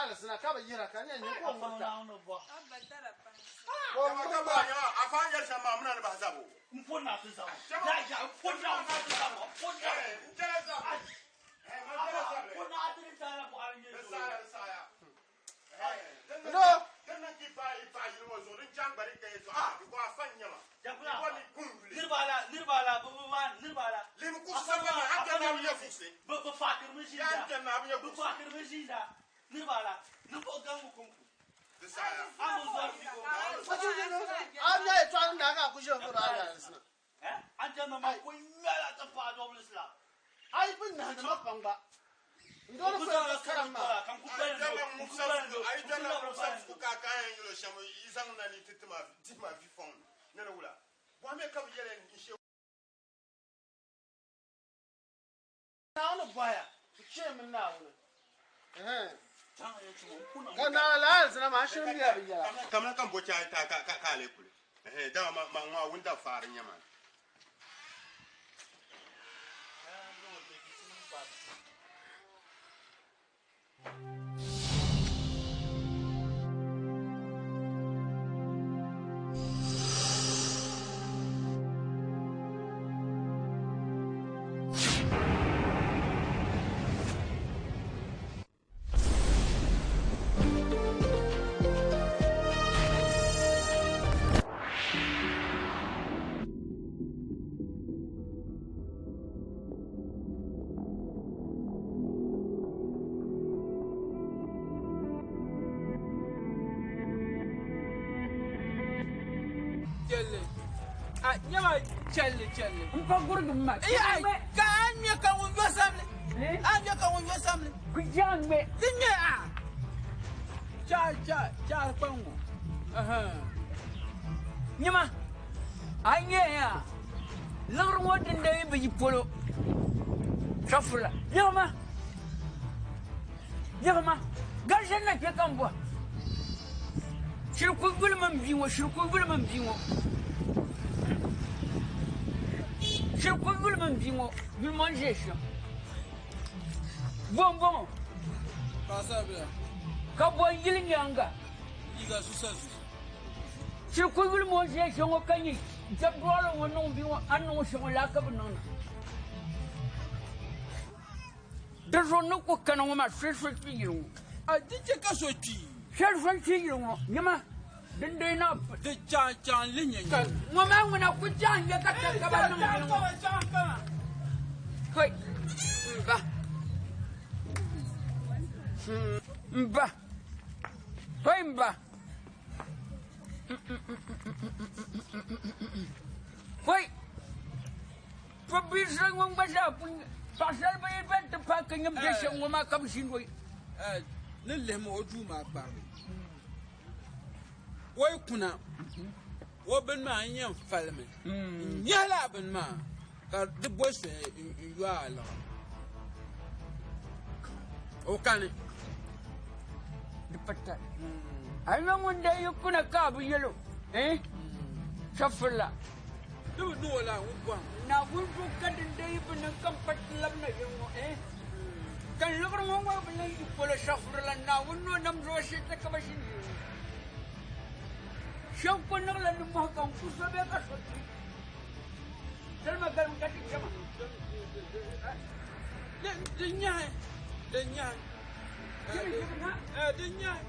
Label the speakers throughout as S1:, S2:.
S1: alizina ka bi yihira ka nyɛ nyini ka o ŋurita.
S2: Afa n yɛli shɛm maa muna ni bahi zabo.
S3: N pɔ naa ti zabo. Ya ya n pɔ naa ti zabo. N pɔ naa.
S2: N jɛla zabili.
S3: N pɔ naa ti ni saaya bɔɣiri nyɛ
S2: Di saaya di saaya.
S1: No.
S2: Din niŋ ka i paai i paɣa yili ŋɔ zuɣu din chaŋ gba di ka yɛltɔɣa di bɔ afa n nyɛma.
S3: Jakula
S2: Di bɔ ni kum yuli.
S3: Niriba ala niriba ala bi bi maa niriba ala.
S2: Limi kuɣusi sani maa a kpɛri naa bi nyɛ fuɣusi.
S3: Bi bi faɣitiri mi ʒinda.
S2: Yaa n kpɛri naa bi nyɛ
S3: Bi
S2: fuɣusi.
S3: faɣitiri mi ʒinda. Niriba ala ni buɣi gaŋbu konko.
S2: Di saaya.
S3: A mi zɔri fi ko.
S1: A nya yɛltɔɣa ni naa ka a ku ʒe n-vuri a ni alizina.
S3: Eh? An jɛma ma ko ŋmɛla ti paai dɔbili sila.
S1: A yi bi nahindi ma pam gba, n doli
S3: Ku
S1: ku
S3: zaŋla
S1: yɛn karim maa.
S3: Ka n ku bali
S2: A yi
S3: n ku bali
S2: a yi
S3: n ku
S2: dɛma
S3: labiri
S2: ŋubisa
S3: bali
S2: fuku ka a kana yɛn yɛl o shɛm yi zaŋ na ni ti dihi ma vi fɔŋ ni ni wula. Bɔhimi ka bi yɛli n she
S1: Naawuni bɔhaya, n chɛ mini Naawuni. Ka naa la alizina maa, n shiri mi a bi yɛla.
S2: Kamina ka n bo chai ta ka ka a lee kuli. Dama ma ma ŋɔ a wunda faari n-nyɛ maa.
S4: Chelli. A nyɛma chelli chelli.
S5: N pa gurigim ma.
S4: Ai ka a ŋmɛ ka ŋun yo samli. A ŋmɛ ka ŋun yo samli.
S5: Ku jaŋ ŋmɛ.
S4: Di ŋmɛ a. Cha cha cha kpaŋ ŋɔ.
S5: Nyɛma a nyɛ ya liɣiri ŋɔ din dee bi yi polo. Shafurila. Nyɛma. Nyɛma. Garishan na kpɛ ka n bɔ. Shiri ku yuli min bia ŋɔ, shiri ku yuli min bia ŋɔ. Shiri ku yuli min bia ŋɔ, yuli ŋɔ n-ʒe shɛm. Bo m-bɔŋɔ.
S4: Paɣasaribila.
S5: Ka bo n-yili nyaaŋa.
S4: Liiga susa susa.
S5: Shiri ku yuli ŋɔ ʒe shɛm ŋɔ ka nyɛ jɛb dɔɣili ŋɔ niŋ bia ŋɔ a ni niŋ shɛm ŋɔ laa ka bɛ niŋ na. Di zuɣu ni ku kana ŋɔ maa shɛli so kpi yili ŋɔ.
S4: A di chɛ ka so kpi.
S5: Shɛli so kpi yili ŋɔ nyɛma din dee na.
S4: Di chaŋ chaŋ li nyɛ nyɛ.
S5: Ŋɔ maa ŋuna ku chaŋ nyɛ ka chɛ ka ba niŋ yili ŋɔ. Hoi m ba m ba hoi m ba hoi. To bia so ŋun gba zaa pun paɣasaribili yi bɛn ti paai ka nyam bɛ shɛm ŋɔ maa ka bi ʒini o.
S4: Ni lihimi o duu maa kparili. O yi kuna, o bini maa n-yɛn falimi. N-nyɛhi lala bini maa ka di bo suhi n-yo a liɣiri. O kani.
S5: Di pa tali. A yi niŋ ŋun dee yi kuna ka a bi yɛl o, eh, chɛfurila.
S4: Di bi niŋ o la ŋun bɔhim.
S5: Naawuni zuɣu ka din dee yi bi niŋ ka m pa ti labina yili ŋɔ, eh, ka n liɣiri ŋɔ ŋɔ bi lan yi polo chɛfurila. Naawuni ni o nam zuɣu shee ka ba ʒini yili ŋɔ. Shɛb ku niŋla nimmohi ka n ku so bee ka so kpi. Salima galim ka ti chama.
S4: Di nyahi, di nyahi, di nyahi.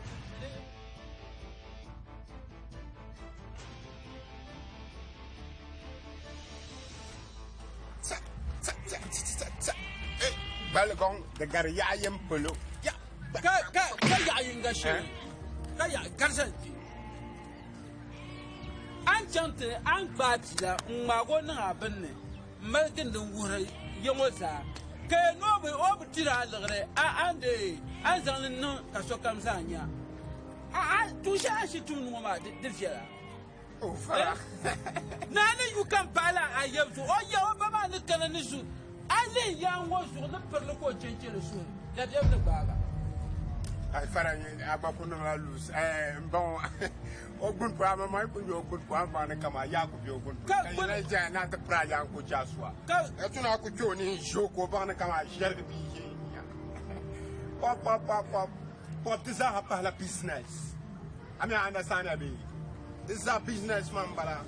S2: Gbaligɔŋ di gari yaɣa yini polo.
S4: Ka ka ka yaɣa yinga shee ka yaɣa garisa kpɛ a ni chaŋ ti a ni gbaai bia la n ŋmaagi o niŋ a binni n mali gindi n wuhiri ya ŋɔ zaa ka yɛn ni o bi diri a liɣiri a a ni deei a ni zaŋli niŋ ka sokam zaa nya a a tuun shɛli a ni shiri tumdi ŋɔ maa di viɛla.
S2: O fara.
S4: Naa ni yu kam pahi la a yab zuɣu, o ya o ba maa ni kana ni zu a lihi yaa ŋɔ zuɣu ni pirili ka o chɛnchɛ li suhuri, dabiɛm ni gbaag a.
S2: Ai fara a gba ku niŋla luus n ba ŋɔ o gbuni pɔi a ma yi ku nyɛ o gbuni pɔi a ni baŋ ni kama yaa ku be o gbuni pɔi ka yina ʒɛya ni a ti piri a yaa n-ku chɛ a sua ka tuna a ku chɛ o ni n-ʒi o ka o baŋ ni kama a ʒɛrigi bia ʒe n-nya pɔp pɔp pɔp pɔp. Pop di zaaha pahila business. A mi a understand ya bee? Di zaa business maa m-bala.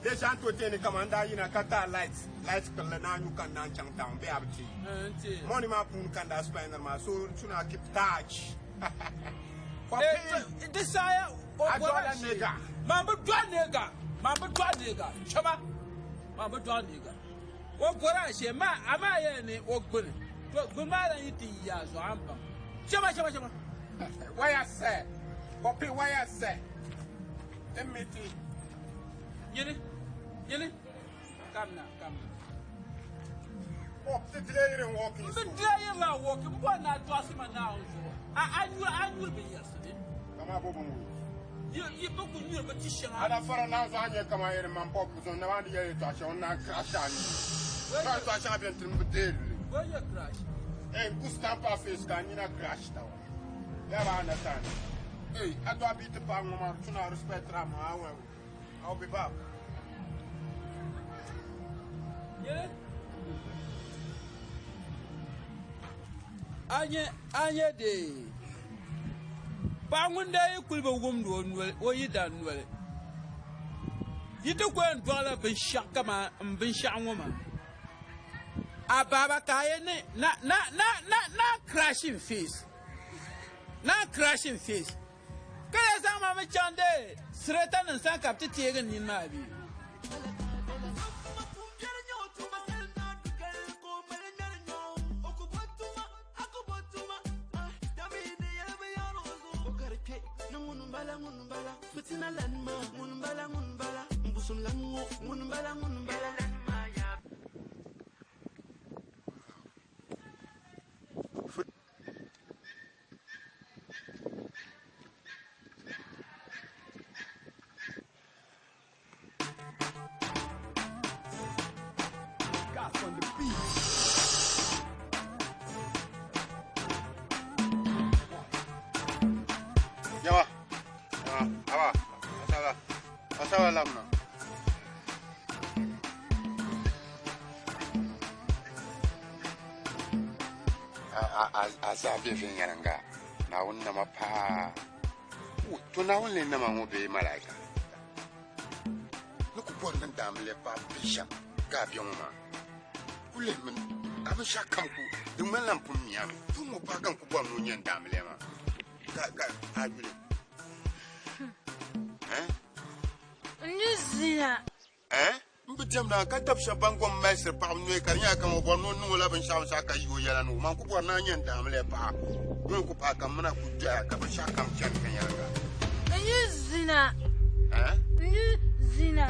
S2: Bee shɛli a ni tooi teei ni kaman n daa yina ka ti a light, light kpilli ni a nyu ka n naan chaŋ town bee a bi teei? Money maa puuni ka n daa spendiri maa, so tuna keep touch. Pop
S4: Eh, di saha o
S2: A
S4: bɔra
S2: dɔɣila
S4: shee.
S2: nigga.
S4: Man bi dɔɣi nigga, man bi dɔɣi nigga, chama, man bi dɔɣi nigga. O bɔra a shee, ma, amaa yɛli ni o gbuni. To gbuni maa lan yi ti yi a zuɣu a ni baŋ. Chama, chama, chama.
S2: Waya sɛ, Poppy waya sɛ. Emiti.
S4: Nyini, nyini. Kamna, kamna.
S2: Pop ti dilayiri walking.
S4: N bi dilayiri la walking, n bɔri ni a tɔɣisi ma Naawuni zuɣu. A, a nyuri, a nyuri binyɛrisi ni.
S2: Kama bo bin wi.
S4: Yi, yi bi ku nyuri bi ti shɛŋa.
S2: Ana fara na zuɣu a nyɛ kama yɛri man pop zuɣu na maa di yɛli yɛltɔɣa shɛŋa n naan crash a ni. Ka yɛltɔɣa shɛŋa bɛni ti bi deei luli.
S4: Bo nyɛ crash?
S2: Hey, n ku stamp a face ka a nyina crash tawa. Ya ba understand. Hey, a dɔɣi bia ti paɣa ŋɔ maa tuna respect ra ma a I'll be back.
S4: Yɛli. A nyɛ, a nyɛ dee. Paɣa ŋun daa yi kuli bi wumdi o noli, o yidan noli, yi ti ku yɛn dɔɣila binshɛɣu kaman m binshɛɣu ŋɔ maa. A baaba ka a yɛn ni na, na, na, na, na crash in face. Na crash in face. Ka lee zaŋ ma mi chaŋ dee sireta nim sani ka bɛ ti teegi n nini maa bee?
S2: Gas on the beat. Yawa. Yawa. Awa. Asawa. Asawa lamna. A zaa be viɛnyɛliŋga Naawuni nama paa. To Naawuni lee nama ŋɔ bee malaika? Ni ku bɔri ni daamiliya paai be shɛm ka a be ŋɔ maa. Ku lihi mi a binshɛɣu kam ku di ŋmanila m pun mi a mi. To ŋɔ paai ka n ku bɔri ni o nya n daamiliya maa. Ka, ka a yuli. Eh?
S6: N ni zina.
S2: Eh? M bi diɛmda ka dab shɛba ban gom malisiri paɣaba noli ka di nyɛla kaman o bɔri ni o niŋ o la binshɛɣu binshɛɣu ka yi o yɛla ni o man ku bɔri ni a nya n daamiliya paɣa doli ku paai ka m mina ku doya ka binshɛɣu kam chani viɛnyɛliŋga.
S6: N ni zina.
S2: Eh?
S6: N ni zina.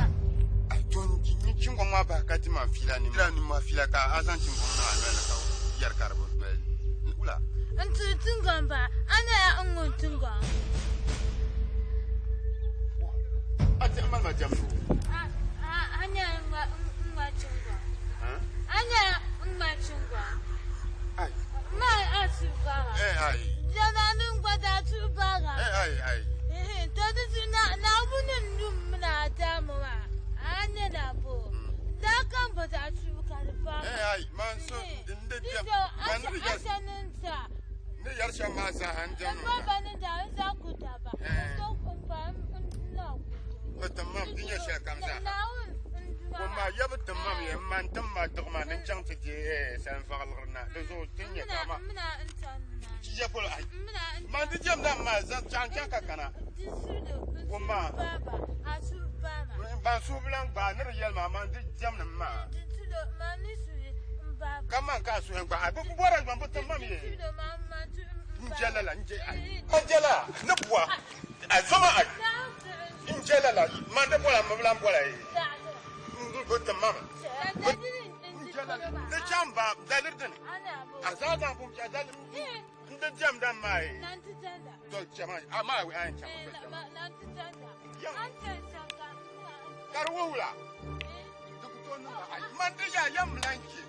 S2: Ai, to n ni chingɔŋ maa bahi ka di ma fiila ni la ni ma fiila ka a zaŋ chingɔŋ niŋ a noli ni ka yɛri ka di bi doli. Wula?
S6: N tiri tiŋgɔŋ ba, a nyɛla n ŋun tiŋgɔŋ.
S2: A diɛm mali ma diɛmdi o.
S6: A nyɛla n ŋma chingɔŋ. A nyɛla n ŋma chingɔŋ.
S2: Ai.
S6: Ma a tuhi baɣa.
S2: Eh, ai.
S6: Jana ni n gba daa tuhi baɣa.
S2: Eh, ai, ai.
S6: Eh, to di tu na, Naawuni n lu m mini a daama maa. A nyɛ na bo. Daa kam bi daa tuhi ka di baɣa.
S2: Eh, ai, man so,
S6: Eh,
S2: n di
S6: di
S2: diɛm.
S6: so, a
S2: Man ni
S6: sha, a
S2: yɛri
S6: sha ni n ta.
S2: Ni yɛri shɛm maa zaa ha n diɛm
S6: N
S2: ni
S6: ba
S2: o
S6: ba ni daa, n zaa ku daba.
S2: Eh.
S6: N so n pa, n na ku do.
S2: Bi tim mam, di nyɛ shɛli kam zaa.
S6: Naawuni n duma
S2: Ko ma ya bi tim mam ye, n man tim ma diɣi ma ni n chaŋ ti deei, eh, salinfaɣiliɣiri na. Di zuɣu ti nyɛ ka ma.
S6: N mina n ta ni na.
S2: Chi ya polo, ai.
S6: N mina n
S2: Man di diɛm dam maa, zaŋ chaŋ chaŋ ka kana.
S6: Di suhu, n
S2: Ko
S6: suhu
S2: ma.
S6: baba, a suhu baba.
S2: Ban suhu bilan gbaai ni di yɛli maa, man di diɛm nim maa.
S6: Di suhu, man ni suhu n baba.
S2: Ka man ka a suhu n gbaai. Ai, bi bɔra man bi tim mam ye.
S6: Di suhu, man, man suhu n
S2: N
S6: baba.
S2: jɛla la, n jɛ, ai. A jɛla, ni bua. Ai, zoma, ai. N jɛla la, man di bɔla, m bi lan bɔla ye. N bi tim mam. N jɛla la. Di chaŋ ba, daliri dini. A zaa zaŋ pun piɛ, daliri. N di diɛm dam maa ye. To chɛma, a maa a yɛn chaŋ, to chɛma. Ka di wuhi wula? Di ku tooi niŋ ba, ai. Man di yaa, yɛm lan chɛ.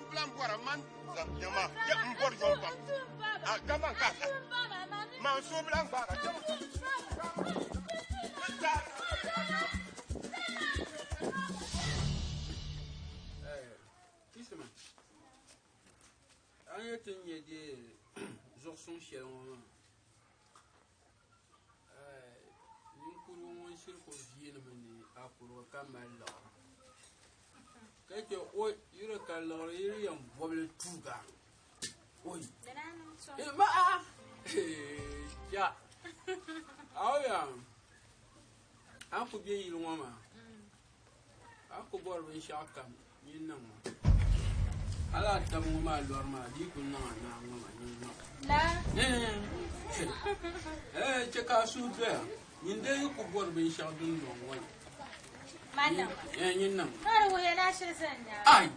S2: N lan bɔra, man zaŋ yɛma, yɛ n bɔri yɔli pam. A, ka man ka sa. Man so bi lan gbaara, chɛma.
S4: Isma, an yi ti nyɛ di zuɣusuŋ niŋ shɛli ŋɔ maa ninkurigu ŋun shiri ku viinimi ni a kurigu ka mali liɣiri ka chɛ o yuri ka liɣiri yi yɛn bɔbili tuuga oi ma a ya aoya a ku bɛ yili ŋɔ maa a ku bɔri binshaɣu kam nyin niŋ ma hali a taba ŋɔ maa lɔri maa di yi ku niŋ a naa ŋɔ maa nyin niŋ chɛ ka a suhu doya nyin dee yi ku bɔri binshaɣu dundɔŋ ŋɔ ni nyin niŋ ai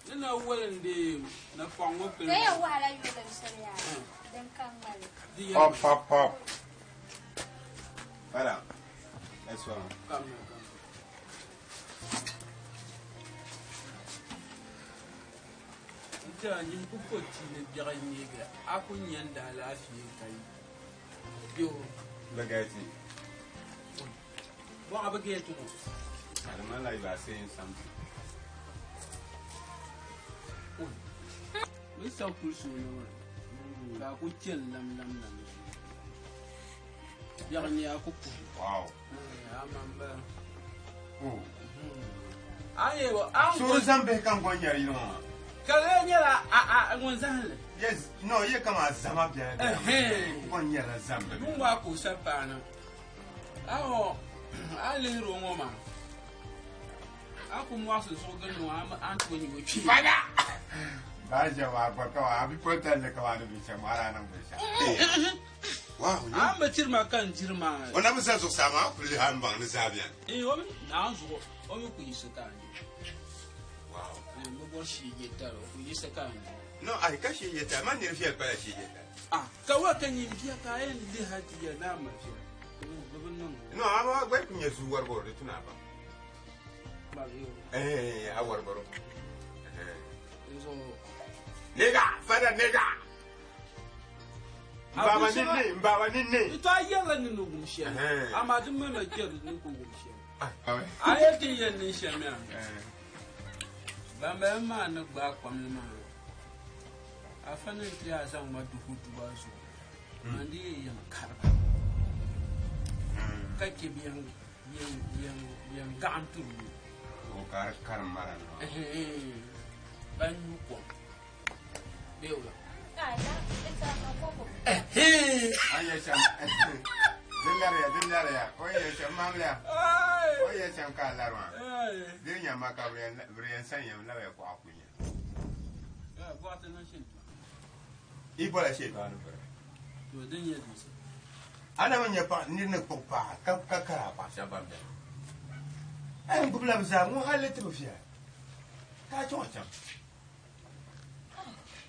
S4: ni na wali n dee napaɣ ŋɔ pili
S2: Pop, pop, pop. Voilà. That's all.
S4: Kam na kam. N tɛha nyin ku po tia ni biɛɣu neegi a ku nya n daalaafee ka yi be o.
S2: Look at it.
S4: Bɔɣa bi geeti ŋɔ.
S2: I don't like you are saying something.
S4: Bɛ sa kulisi o ni maa ka a ku chani lam lam lam. Biɛɣu ni a ku puhi.
S2: Wow.
S4: Ama m bala.
S2: Oh.
S4: A yɛ bɔ a
S2: So zambe kan gon yari yiri ŋɔ.
S4: Ka di lee nyɛla a a ŋun zahim li.
S2: Yes, no, ye kama zama biɛla biɛla.
S4: Ɛhɛn.
S2: Gon yɛrila zambe.
S4: Yuŋ maa ka o sa paana. A ŋɔ a lihiri o ŋɔ maa a ku mɔɣisi zuɣu gindi ŋɔ a ni tooi nya o kpee.
S2: Fada! Ba je wa gba ka wa bi pota le ka wa ni bi shɛm ara niŋ bi shɛm. Wow.
S4: A ni bi tiri ma ka n diri maa.
S2: O na bi za zuɣusaa maa kuli lihi a ni baŋ ni zaa bɛni.
S4: Ee, o mi naai zuɣu o mi ku yiɣisi ka a nya.
S2: Wow.
S4: N bi bɔri shee je tali o ku yiɣisi ka a nya.
S2: No, ai ka shee je tali man niri viɛli pala shee je tali.
S4: Ah, ka wa ka nyin bia ka a yɛn lihi a ti yɛli ni a ma viɛli. Di bi niŋ.
S2: No, ama gba ku nyɛ zuu warigoro di tuna ba.
S4: Ba yo.
S2: Eh, a warigoro.
S4: Nzo.
S2: Nigga, fada nigga. Mbaba ninni, mbaba ninni.
S4: Ito a yɛrila ni ni wum shɛli. Amaa di mali ma jɛri ni ku wum shɛli. A yɛ ti yɛn niŋ shɛm yaa. Bambala maa ni gbaai kpamli maa. Afa ni ti a zaŋ ma duhu duba zuɣu. Man di yɛ yɛn kariba. Ka chɛ bɛ yɛn gaɣim tiri o.
S2: O kari karim mara ni maa.
S4: Ban nyu kom. Bee wula.
S2: An yɛ shɛm. Di lariya, di lariya. O yɛ shɛm, mamliya. O yɛ shɛm ka a lari maa. Di nyama ka bɛ yɛn san yɛm labiya kuɣa ku nya. I bɔla shee ni biri.
S4: To din nyɛ din sa.
S2: A na mi nyɛ paɣa niri ni kpuɣi paɣa ka ka kari a paɣa shɛba ban bɛni. A yɛn gbubila bɛ zaa ŋɔ hali ti bi viɛla. Ka a chaŋ chaŋ.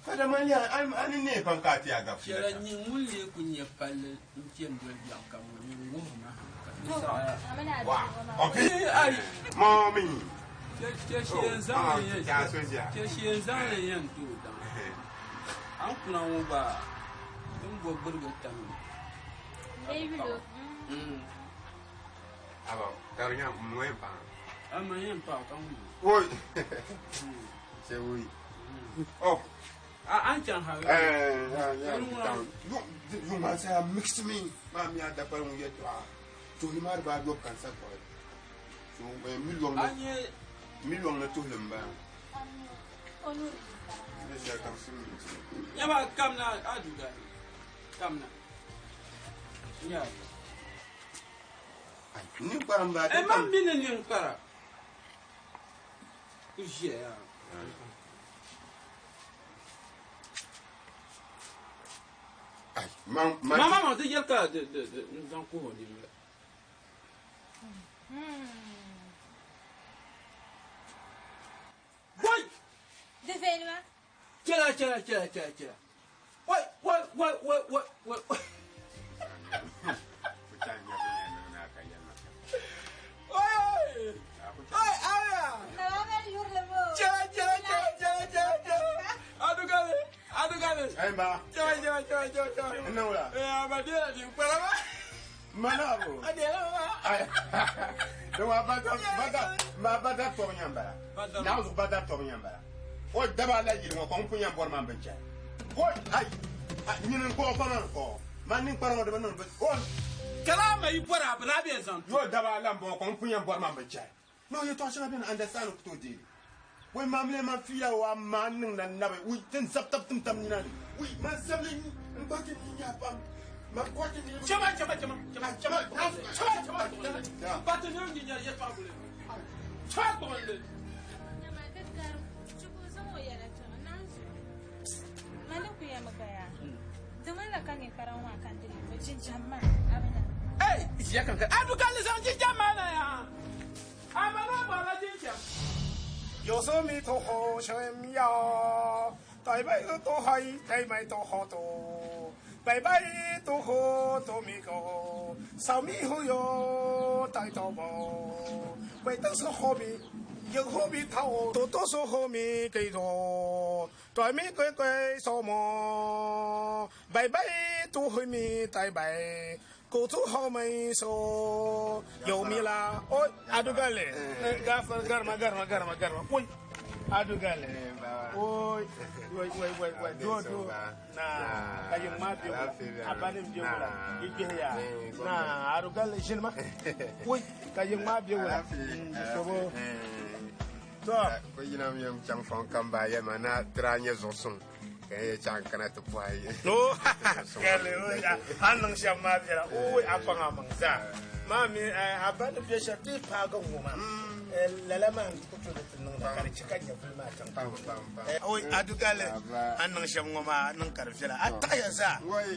S2: Fada man yaa a ni neei pam ka a ti a gabi
S4: Chɛla nyin ŋun lee ku nyɛ palli n-chani doli biɛɣu kam ŋɔ, nyin wuhiri ma ka ti saɣi a.
S2: Wa, okay. Mommy.
S4: Chɛ shi yɛn zaŋ li yɛn ti o daŋ. A ni kuna ŋɔ gba din bo gbiriga tam ni.
S2: Aba, ka di nya m yɛn paɣa.
S4: A ma yɛn paɣa ka ŋun.
S2: Oi. Say oui. Oh.
S4: A an chaŋ ha.
S2: Eh, ya, ya. Yu ma sa mix me. Ma mi ada pa ŋun yɛltɔɣa. Tuhili maa di baa yɔbu ka n sa kɔri. So, miliyɔŋ
S4: A
S2: ni
S4: nyɛ
S2: miliyɔŋ ni tuhili m bala. Ni shɛli kam si mi.
S4: Nyama kam na a duga. Kam na. Nya.
S2: Ai, ninkpara m bala.
S4: Eh, ma mi ni ninkpara. Ku ʒiya yaa.
S2: Ai, ma ma
S4: Ma ma ma ti yɛli ka di di di n zaŋ kuhi o nini la. Wai!
S6: Di viɛli maa.
S4: Chɛla chɛla chɛla chɛla chɛla. Wai wai wai wai wai wai.
S2: Ku chaŋ nyɛ bin yɛn niŋ naa ka yɛli ma.
S4: Wai wai. Wai aya. Chɛla chɛla chɛla chɛla chɛla chɛla. Adugale adugale.
S2: Ai ba.
S4: Chɛla chɛla chɛla chɛla chɛla.
S2: N niŋ wula.
S4: Eh, ama deela ninkpara maa.
S2: Mana bo.
S4: A deela maa.
S2: Ai. Don wa bada bada ma bada tɔg nyɛ n bala.
S4: Bada.
S2: Naa zuɣu bada tɔg nyɛ n bala. O daba la yili ŋɔ ka n pun yɛn bɔri ma n binchɛra. O ai Nyini n kɔɣɔ pa maa kɔɣɔ. Man ninkpara ŋɔ di bi niŋ bi. O.
S4: Kala ma yi bɔra a bi daa bɛ zaŋ.
S2: Yo daba la n bɔŋɔ kɔŋ pun yɛn bɔri man bi chɛ. No yɛltɔɣa shɛŋa bɛni understand ku tooi deeli. Wai maam lee man fiila wa maa niŋ na nabi. Ui tin zab tab tim tam nina ni. Ui man zabili n gba ti ni nya pam. Man kɔti ni.
S4: Chama chama chama chama chama chama chama. Ba ti ni n nyɛ yɛltɔɣa guli. Chama gbuɣinli. Hey, ziya kan ka. Adu kalli zaŋ jinjam maa na ya. Ama na bɔrila jinjam.
S7: 有时弥陀佛什呀，大白多海，大麦多好多，白白多好多米个，小米好哟，大多不，为都是好米，有好米头，多多是好米给多，大米贵贵什么，白白多好米大白。各种好美说，有米啦，哦，阿杜干嘞，garma garma garma garma, oi, adu gale, oi, oi oi oi oi, do do, na, kayin ma biyo, abanim biyo la, ibiya, na, adu gale jinma, oi, kayin ma biyo la, sobo, to,
S2: ko yina mi yam chang fon kamba yema na tra nye zosun. Ye chang kana ti pɔhi.
S7: No, gale, oi, an niŋ shɛm maa viɛla, oi, a kpaŋ a maŋ zaa. Maa mi a ba ni bɛ shɛli ti paagi ŋɔ maa lala maa n ku to di ti niŋda ka di chɛ ka nyɛvuli maa chaŋ. Oi, adugale, a niŋ shɛm ŋɔ maa a niŋ ka di viɛla, a taɣaya zaa.
S2: Wai,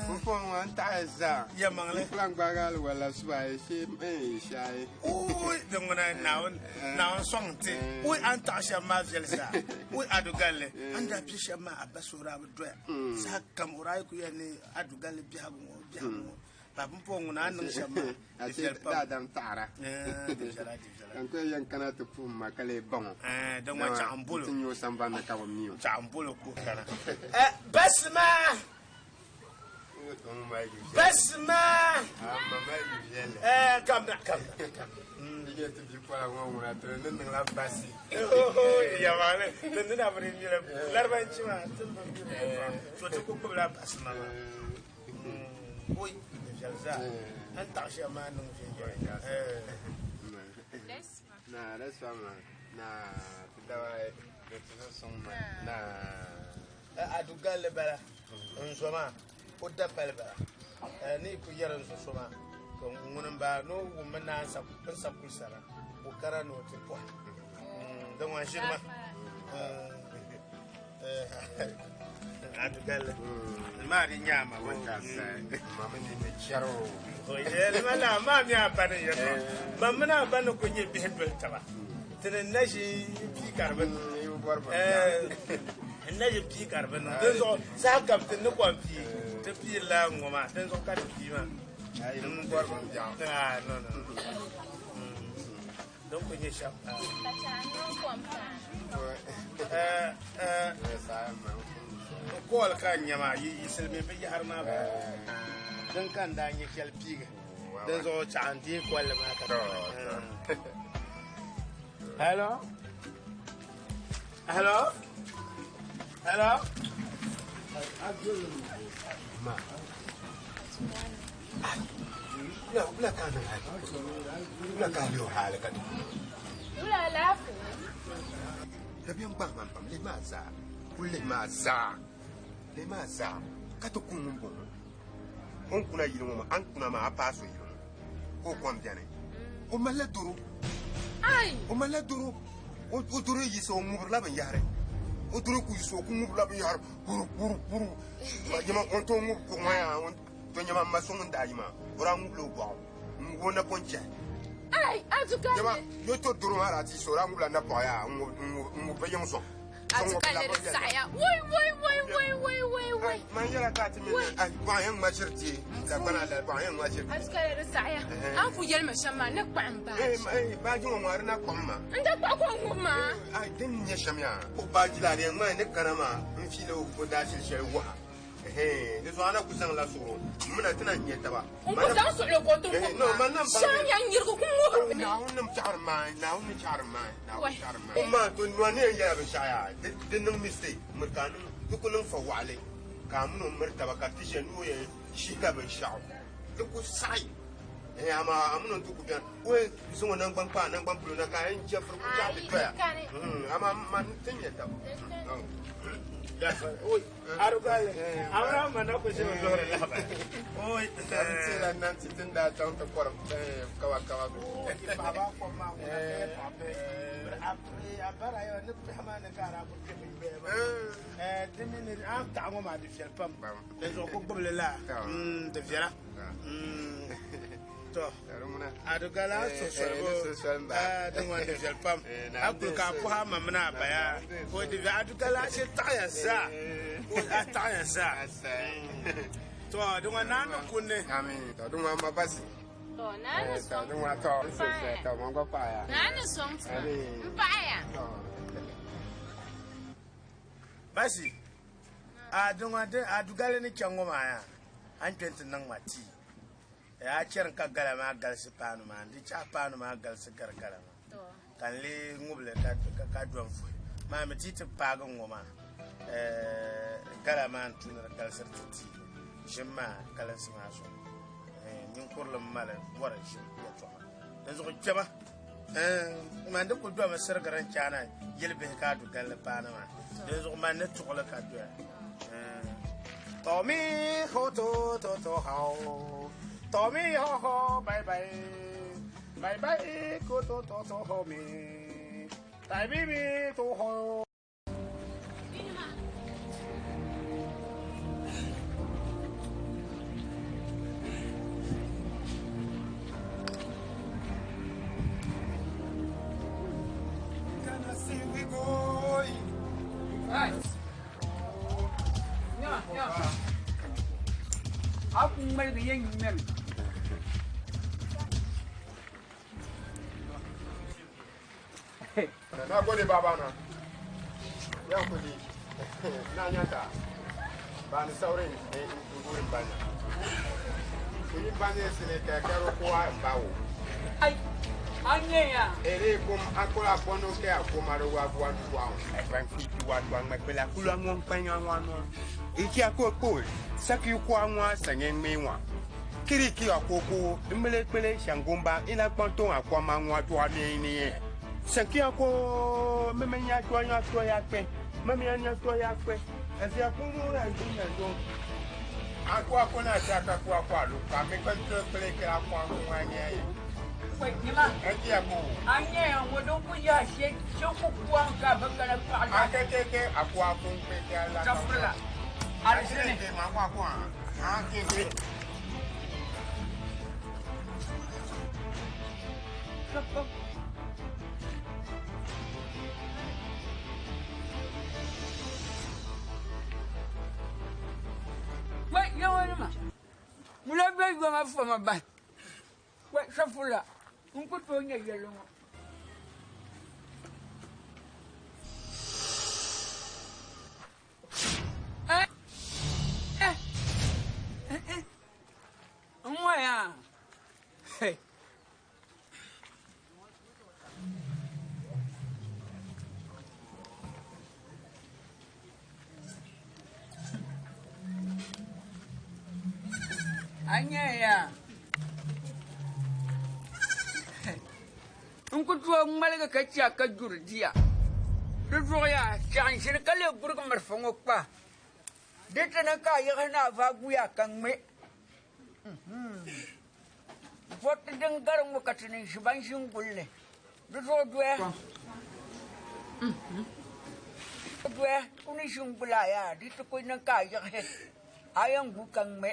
S2: n fɔn ŋɔ n taɣaya zaa.
S7: Yɛmaŋli.
S2: N filan gbaagi aliwala suba ye she shaaye.
S7: Oi, din ŋuna Naawuni Naawuni sɔŋ ti. Oi, a ni taɣi shɛm maa viɛli zaa. Oi, adugale, a ni daa pi shɛm maa a ba suhuri a bi doya. Saha kam o daa yi ku yɛli ni adugale biɛhigu ŋɔ biɛhigu ŋɔ. Ba bin pɔŋ ŋuna a niŋ shɛm maa di viɛli pam.
S2: Daadam taɣara.
S7: Di viɛla di viɛla.
S2: Kan ko yɛn kana ti puhim ma ka lee baŋ o.
S7: Din ŋɔ chaɣ n bolo.
S2: Ti nyɛ o sambani ka bi mi o.
S7: Chaɣ n bolo ko kana. Basima! Basima! Kamna kamna.
S2: Yɛ ti bi pɔla ŋɔ ŋuna ti ni niŋla basi.
S7: Yamale, din ni na biri nyɛla laribanchi maa ti bi mi so ti ku gbubila basima maa. Oi, di viɛli zaa. An taɣi shɛm maa niŋ viɛnyɛla.
S2: Na, that's fine. Na, ti dawa di ti so suŋ ma. Na.
S7: Adugalli bala n zo maa o da pali bala ni ku yɛri n zo so maa to ŋuni n bala n'o wummi na n sa kuli sara o kara ni o ti pɔhi din ŋɔ ʒiri ma adugalli maa di nyaama
S2: Mama ni ni chɛri o.
S7: yɛlima la maa mi a ba ni yɛtɔ ban mina a ba ni ku nyɛ bihi doli taba ti ni na ʒi pii ka di bi niŋ n na ʒi pii ka di bi niŋ dinzuɣu saha kam ti ni kom pii ti piirila ŋɔ maa dinzuɣu ka ti pii maa no no din ku nyɛ shɛm n kool ka n nyɛ maa yi silimiin bi yahari maa ba din ka n daa nyɛ shɛli piigi dinzuɣu chaɣ n deei kolli maa ka Hello? Hello? Hello?
S2: Ma. Wula wula ka niŋ hali. Wula ka hali o hali ka di.
S6: Wula alaafee.
S2: Dabiɛm gbaai man pam lihi maa zaa. Kuli lihi maa zaa. Lihi maa zaa. Ka ti ku ŋun bɔŋɔ. O ni kuna yili ŋɔ maa, a ni kuna maa a paai so yili ŋɔ. Ka o kom bɛni. O malila doro. O malila doro. O doro yiɣisi o ŋubirila binyahari. O doro ku yiɣisi o ku ŋubirila binyahari puru puru puru. Yɛma o ni tooi ŋubi kuɣu ŋɔ yaa to nyɛma n ma so ŋun daa yi maa o daa ŋubila o bɔɣu n ŋubi o napɔŋ chɛhi.
S6: Ai, adugalli.
S2: Yɛma yo to doro maa daa ti yiɣisi o daa ŋubila napɔɣu yaa n ŋubi bi yiŋ sɔŋ.
S6: Adugalli di saɣaya. Woi woi woi woi woi woi woi.
S2: Man yɛla ka ti mi ai bɔɣu yɛn ŋma ʒiri ti dagbana la bɔɣu yɛn ŋma ʒiri.
S6: Adugalli di saɣaya. An ku yɛli ma shɛm maa ni kpaɣi n baaji.
S2: Baaji ŋɔ ŋɔ a di na kpaɣi ma.
S6: N da kpaɣi ko n ŋubi maa.
S2: Ai din nyɛ shɛm yaa. O baaji la di yɛn ŋmaa ni kana maa n fiila o daashili shɛli waha. Di zuɣu a na ku zaŋla suɣuro mina ti na nyɛ taba.
S6: N ku zaŋ suɣulo ka o ti ŋubi maa. Shɛm yɛn yirigi ku ŋubiri mi.
S2: Naawuni nim chaɣari maa Naawuni ni chaɣari maa Naawuni chaɣari maa. O maa to nua ni yɛn yɛla binshaɣu yaa di niŋ mistake miri ka a niŋ di ku niŋ fa waɣali. Ka a min o miri taba ka ti ʒe ni o yɛn shihila binshɛɣu, di ku saɣi. Ɛɛn, amaa a min o ni ti ku beni, o yɛn zaŋ o naŋgban kpa a naŋgban polo na ka a yɛn jɛfiri ku chaɣ ti doya. Amaa man ti nya taba. Tila Nancy tin daa chaŋ ti kɔri kawa kawa.
S7: Di mini a ni taɣi ŋɔ maa di viɛli pam. Di zuɣu ku gbubili laa di viɛla. To a di gala a suhusolibo di ŋɔ di viɛli pam. A kuli ka a puhi a ma mini a baya ka di viɛli. A di gala a shiri taɣiya zaa. A taɣiya zaa. To di ŋɔ naa ni kunni.
S2: To di ŋɔ ma basi.
S6: To naa ni sɔŋ
S2: ti ma. To ma gba paɣiya.
S6: Naa ni sɔŋ ti ma. M paɣiya.
S7: Basi, a diŋɔ di a dugali ni chaŋ ŋɔ maa yaa, a ni kpe nti niŋ ma tii. A chɛri ka gala maa galisi paanu maa, n di chahi paanu maa galisi gari gala maa, ka n lee ŋubili ka dɔn fuhi. Maa mi ti ti paagi ŋ-ŋɔ maa, gala maa n-tu ni di galisiri ti tii ʒim maa kalinsi maa zuɣu. Ninkurili m-mali bɔri ʒim yɛtɔɣa. Dinzuɣu kpɛma. Man di kuli domi sirigiri n chaana yili bihi ka a du galli paani maa. Dinzuɣu man ni tuɣili ka doya. Tomi ho to to to hao. Tomi ho ho bye bye. Bye bye ko to to to ho mi. Tai mi mi to ho.
S5: A ku ŋmaligi yɛn ŋmɛmi.
S2: Na gode babana. Ya kudi. Na nyaka. Ba ni saurin ne in gurin banya. Kuni banya sine ka karo kowa in bawo.
S5: Ai, an ya.
S2: Ere kum akola kono ke akomaro wa wa wa. Ban fi wa wa ma pela kula ngon panya wa no. Iki akoko saki kwa nwa sanyen me nwa. Kiriki akoko mbele pele shangomba ila kpanto akwama nwa to ni ni. Saki ako meme nya to nya to ya pe. Meme nya to ya pe. Esi akunu ra ndu nya ndo. Akwa akona ta ka kwa kwa lu ka me kan to pele ke akwa nwa nya yi.
S5: Wai nima.
S2: Eki ako.
S5: An ya wo don ku ya she she ku kuwan ka bakara pa.
S2: Akekeke akwa akun pe ke ala.
S5: Tafrla. Arsene.
S2: Ke ma kwa kwa. Ha ke ke.
S5: Wai yawa nima. Mula be yoma fama ba. Wai safula. N ku tooi nyɛ yɛlli ŋɔ. N ŋɔya. Hey. A nyɛya. N ku tooi ŋmaligi ka chɛ ka duri diya. Di zuɣu yaa, chɛɣu n ʒini ka lee gurigi malifa ŋɔ kpa. Di ti niŋ ka a yiɣisi ni a vaai guya ka ŋme. Vɔriti din gari ŋɔ ka ti ni ʒi ban ʒi n-guli li. Di zuɣu doya. Doya ku ni ʒi n-guli a yaa, di ti ku niŋ ka a yiɣisi a yɛn gu ka ŋme.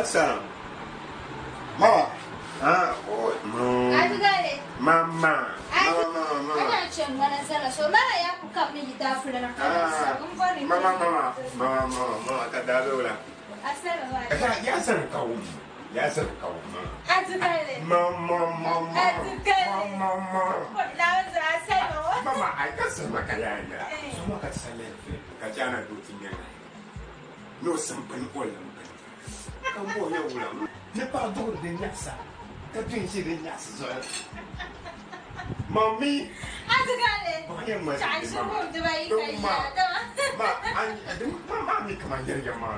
S2: Assalam. Mama. Ah, oh, no.
S6: Adugale.
S2: Mama. Mama, mama, mama.
S6: Ana ce mana zala so mara ya ku kam ni da fulana ka
S2: Ah. Mama, mama, mama, mama, mama, ka dawo la.
S6: Assalamu alaikum.
S2: Ya san kawo. Ya san kawo.
S6: Adugale.
S2: Mama, mama.
S6: Adugale.
S2: Mama.
S6: Na za asalo.
S2: Mama, ai ka san maka ya ya. So maka sale fe. Ka jana do tinya. No san pan ko lam. Ka mo ya wula. Ne pa do de nyasa. Ka tun shi de nyasa zo. Mami.
S6: Adugale.
S2: Bayan ma.
S6: Ta shi ko da bai kai ya da.
S2: Ma an dum ma mi kama yerga ma.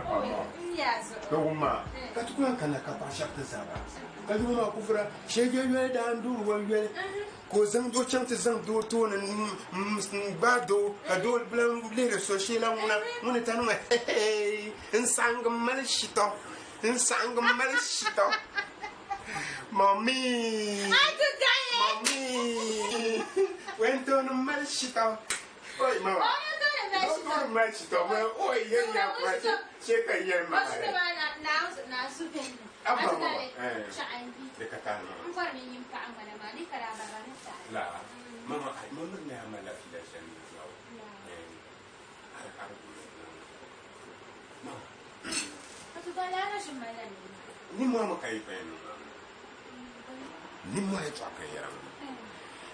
S6: Ya zo.
S2: Ka ma. Ka tukuna kana ka pa shafta zaba. Ka duma kufra shege yele da ndu wa yele. Ko zang do chang te zang do to na ba do ka do blan le so shela muna muna tanu nsang mal shito nsang mal shito. Mami. Mami. Wento no mal shito. Oi mama. Oi mal shito. Oi ye ya kwa che ka ye ma.
S6: Na su pe.
S2: Abba mama. Eh. De katana. La. Mama ai mama na mala fila shan yawo. Eh. Ar ar. Mama. Ni mama kai fa ni. Ni mo ya tsaka yara.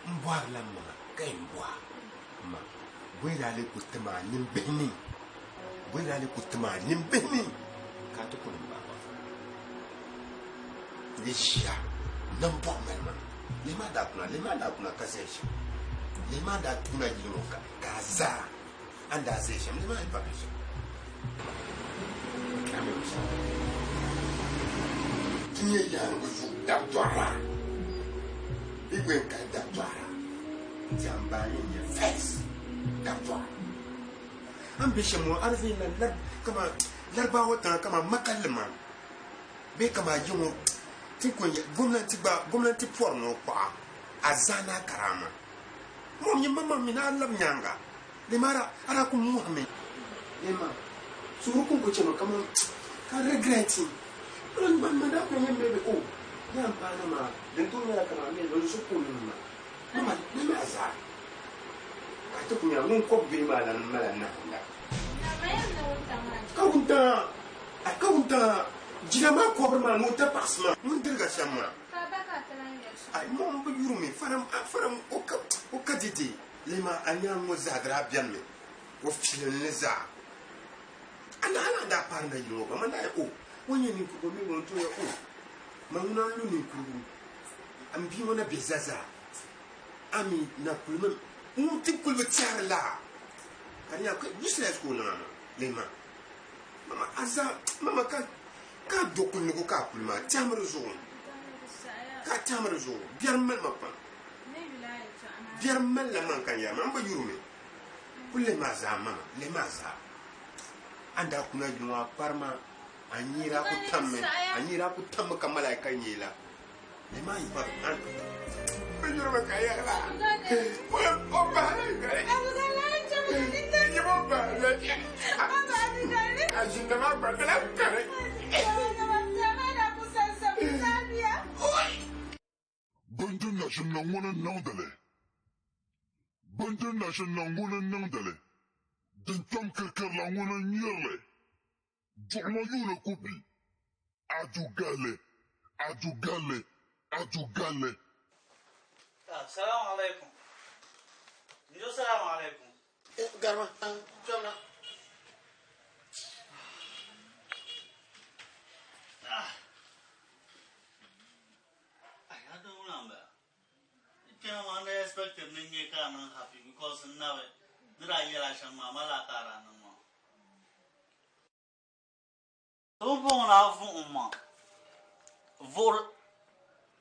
S2: Mbwa la ma kai mbwa. Ma. Bwera le kutma ni beni. Bwera le kutma ni beni. Ka to kun ba. Ni shia. Nambo melma. Lema da kuna kazeshi. Lema da kuna yinoka kaza. Anda zeshi. Lema ipa bishi. Kame bishi. Tinye yangu zu da twara. Igwe nka da twara. Jambani nye face da twara. Ambishi mo arfi na lar kama larba wata kama makalma. Be kama yimo tinkunye gwamnati ba gwamnati porno kwa azana karama mo nyi mama mina lab nyanga le mara ara ku muhammed lema suru kun ko chema kama ka regret ron man ma da ko yembe be o ya bana ma den to nyara kama me don su ko ma mama le ma za ka to kunya mun ko bi ma la ma la na ka kunta ka kunta jina ko ma no ta pasma mun dirga shamma ay mo mbo yurumi faram faram o ka didi lema anya mo zadra bien me o filin za ana ala da parna yiro ba mana o wonye ni ko mi won to ya o ma wona lu ni ko am bi wona be zaza ami na kulme un ti kulbe charla kanya ko useless ko na lema mama aza mama ka ka dokul ni ko ka kulma tamar zo ka tamar zo biyar mal ma pa biyar mal la man kan ya man ba yurume kulle ma za mama le ma za anda kuna yunwa parma anyira ku tamme anyira ku tamme kamala kan yela le ma yi pa an ba yurume ka ya la o o ba la ni mo ba la ajinda ma ba la kare.
S8: Bindin nashin nan wani nangdale. Bindin nashin nan wani nangdale. Din tam kirkirla wani nyerle. Duɣuma yuuni kubi. Adugale, adugale, adugale.
S3: Assalamu alaikum. Njo salamu alaikum.
S1: Garma, jomna.
S3: Expected me ka nan happy because now nira yela shan mama la kara nan mo to bon na vu umma vor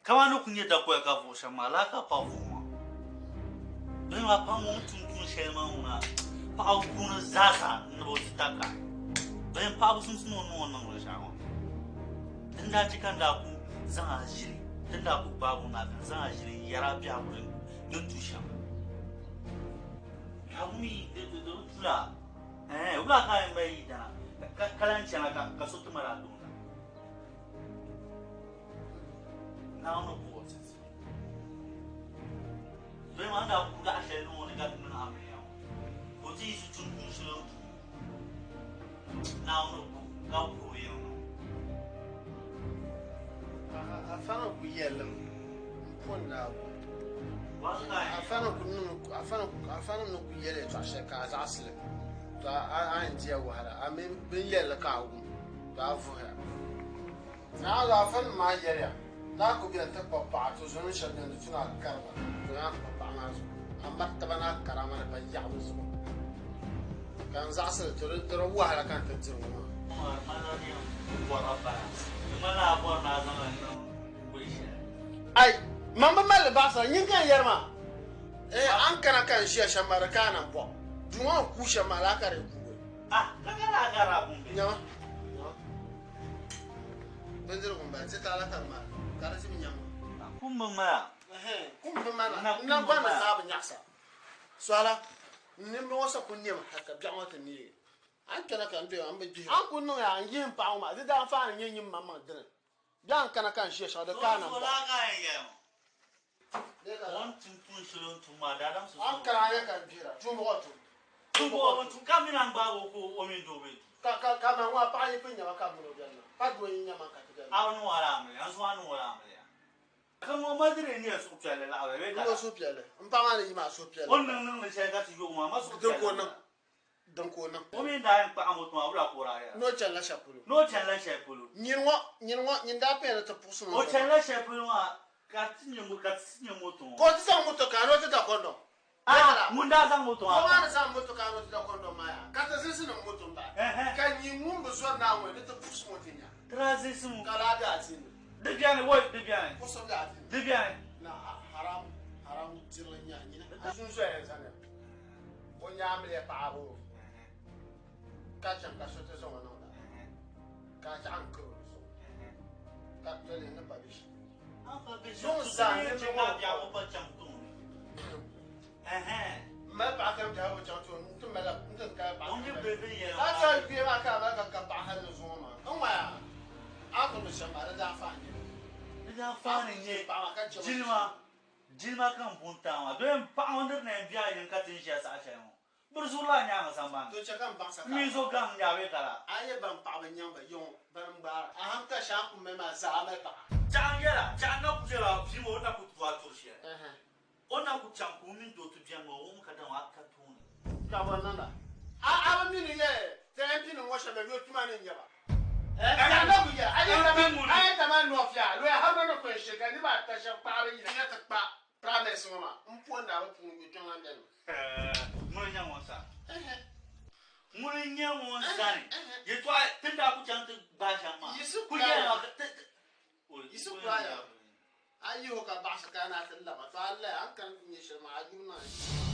S3: kama no kunye da ko ka vu shan mala ka pa vu ma ben wa pa mo tun tun shema una pa au kuna zaza no titaka ben pa bu sun sun no nan ro sha mo din da cikan da ku zan ajiri din da ku babu na zan ajiri yara biya wurin don tushen kawumi da tula eh wula ka mai da kalan cana ka so tumara dona Naawuni buɣi ti. Bee maa daa ku laɣa shɛli niŋ o ni ka di niŋ amiliya ŋɔ. Ka o ti yiɣisi tum tuun shɛli o ni tum. Naawuni bu ka wuhi o yiŋ ŋɔ.
S1: Afana ku yɛlim m-pɔndi a bu. Afana ku niŋ afana afana ni ku yɛli yɛltɔɣa shɛli ka a zaɣisi li to a a yɛn diya wahala a mi bɛ ni yɛli li ka a wum to a vuhiya. Naa zuɣu afanim maa yɛliya, Ni a ku beni ti kpuɣi paɣa, ti zonim shɛb beni di tu ni a kari ba, to ni a kpuɣi paɣa maa zuɣu, a martaba ni a karama ni bayaɣibu zuɣu. Ka n zaɣisi li, to di di wahala ka n ti diri ŋɔ maa. Ai, man bi mali li baɣisira, nyini ka n yɛri maa. Eh, a ni kana ka n ʒiya shɛm maa, di ka a na bɔɣ. Duu ŋɔ ni kuui shɛm maa, laa ka di kuui. Nyama, nyama. Bindirigu m-bala, ti taala ka di maali, ka di zim nyam ŋɔ.
S3: Kum bi mala.
S1: Ɛhɛn, kum bi mala. N naŋgban ni zaa bi nyaɣisa. Suala, n nimdi ŋɔ sa ku nɛmi hal ka biɛɣu ŋɔ ti neegi. A ni kpɛna ka m be maa, m bi gbihira. A ni ku niŋ yaa n-yihi m paɣa ŋɔ maa, di daa faani nyɛ nyini maŋmaŋ dini. Bɛ a ni kana ka n ʒiya shɛŋa, di ka a na m-bɔŋɔ. A ni kana a nya ka n gbihira, tuumbuɣɔ tum. Ka ka ka man ŋɔ a paɣa yi pun nyama ka m mini o beni maa, pa doo yi nyama ka ti beni maa. N niŋ suhupiɛlli, m paɣa maa ni yi maa suhupiɛlli. Din ka o niŋ. Din ka o niŋ.
S3: O mi daa yɛn kpahi moto maa wula ka o daa yɛra?
S1: Ni o chanila shɛli polo.
S3: Ni o chanila shɛli polo.
S1: Nyini ŋɔ, nyini ŋɔ, nyini daa paya ni ti puɣisi ŋɔ
S3: O chanila shɛli polo maa ka ti nyɛ mo, ka ti ti nyɛ moto ŋɔ.
S1: Ka o ti zaŋ moto ka ni o ti da kɔndɔm.
S3: Ah, ŋun daa zaŋ moto maa
S1: O maa ni zaŋ moto ka ni o ti da kɔndɔm maa yaa, ka ti zilisi niŋ moto m-bahi. Ka nyin ŋun bi zɔri Naawuni ni ti puɣisi ŋɔ ti nya.
S3: Ti daa zilisi ŋɔ.
S1: Ka daa be adiini.
S3: Di beni, woi, di beni.
S1: Puɣisibu be adiini.
S3: Di beni.
S1: Na haram, haram dirili n-nyɛ a nyini. A zunzoya n zani. O nyaamiliya paɣaba o ka chaŋ ka so ti zaŋ o niŋda ka a chaɣ n-kari o zuɣu ka toli ni pa bɛ shee. Zuŋ zaa niriba ŋɔ M mali paɣa kam biɛhigu chaŋ tooni n ti mali n ti kali paɣa kam ka a chaŋ kpee maa ka a mali ka ka paɣa hali ni zuŋɔ maa n ŋmaya a ni tumdi shɛm maa di daa faai nyɛ
S3: Di daa faai nyɛ jilima. Jilima ka n pun taai maa, doya m paɣa ŋɔ niri na yɛn be a yiŋ ka ti ni ʒiya saha shɛli ŋɔ, bɛ di zuɣuri la nyaaŋa sambani
S1: To chɛ ka m baŋsa
S3: M mi zo gaŋ n-nya bee ka la.
S1: A yi ban paɣaba nyaŋ ba yiŋ bani m-gbaara a haŋka shee a ni ku mali maa zaa a mali paɣa.
S3: Chaɣ n yɛla, chaɣ n na ku chɛla bia maa o ni na ku tu a turi shɛli. O ni na ku chaŋ ka o mini doo ti beni maa, o wum ka dama a ka tooni.
S1: Ka bɔ niŋda? A a bi mi ni yɛ ti MP nim ŋɔ shɛm bɛ yo tuma ni n-nyɛ ba. Ka na ku yɛli, a yi tama a yi tama nɔfia loya Haruna ni kɔya shee ka niriba ata shɛba kpaɣiri yina ti kpa primaries ŋɔ maa m pondi a bi puuni yo kpiɔŋ lan beni maa.
S3: Ŋuni n-nyɛ ŋun sani? Ŋuni n-nyɛ ŋun sani? Yɛltɔɣa ti ni daa ku chaŋ ti gbaai shɛm maa, ku yɛli ma ka ti ti.
S1: Yisi kulaya a yihi o ka baɣisi ka a ni a ti laba, to a laya a ni kani nyɛ shɛli maa a yubu niŋ.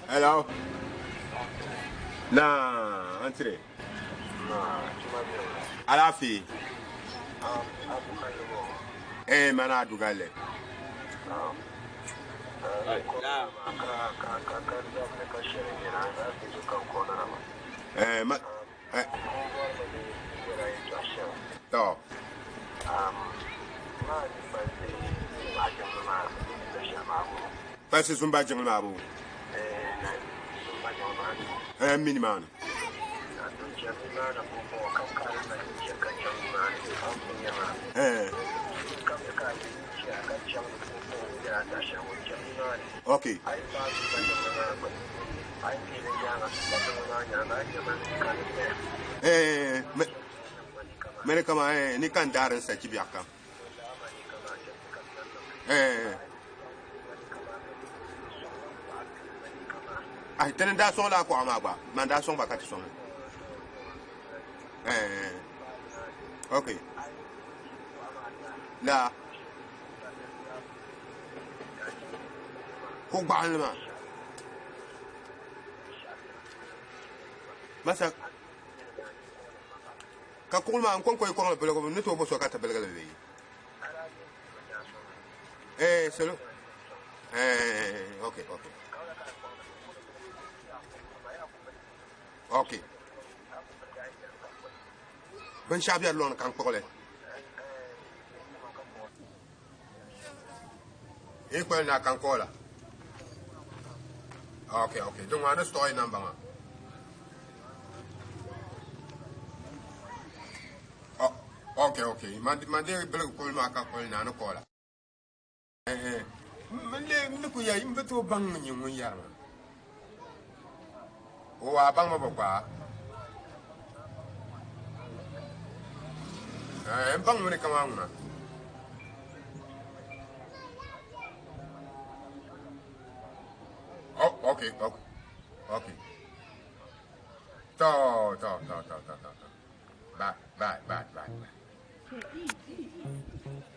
S2: Hello. Na, antire. Alaafee. Eh, mana dugale. Eh, ma eh. To. Pasi zumba jiŋli maa bo. Eh, mini maani. Okay. Eh, mere kama eh ni kan darin sa kibiya kam. Eh. Ai tenen da so la ko ama ba, man da so ba ka ti so. Eh. Okay. La. Ko gbaɣanli maa masa ka kuɣuli maa n kon koyi kɔŋli biligibu ni tooi bo so ka ti biligili bee eh salo eh okay okay okay binshaɣu bɛ loŋni ka n kpuɣili yi kpali na ka n koola. Okay, okay. Don't want to store number ma. Oh, okay, okay. Man man de bilig kul ma ka kul na no kola. Eh eh. Man le ni ku ya imbe to bang ni ngun yar ma. O wa bang ma ba kwa. Eh, bang mo ni kama nguna. Oh, okay, okay, okay. To, to, to, to, to, to, to. Bye, bye, bye, bye, bye.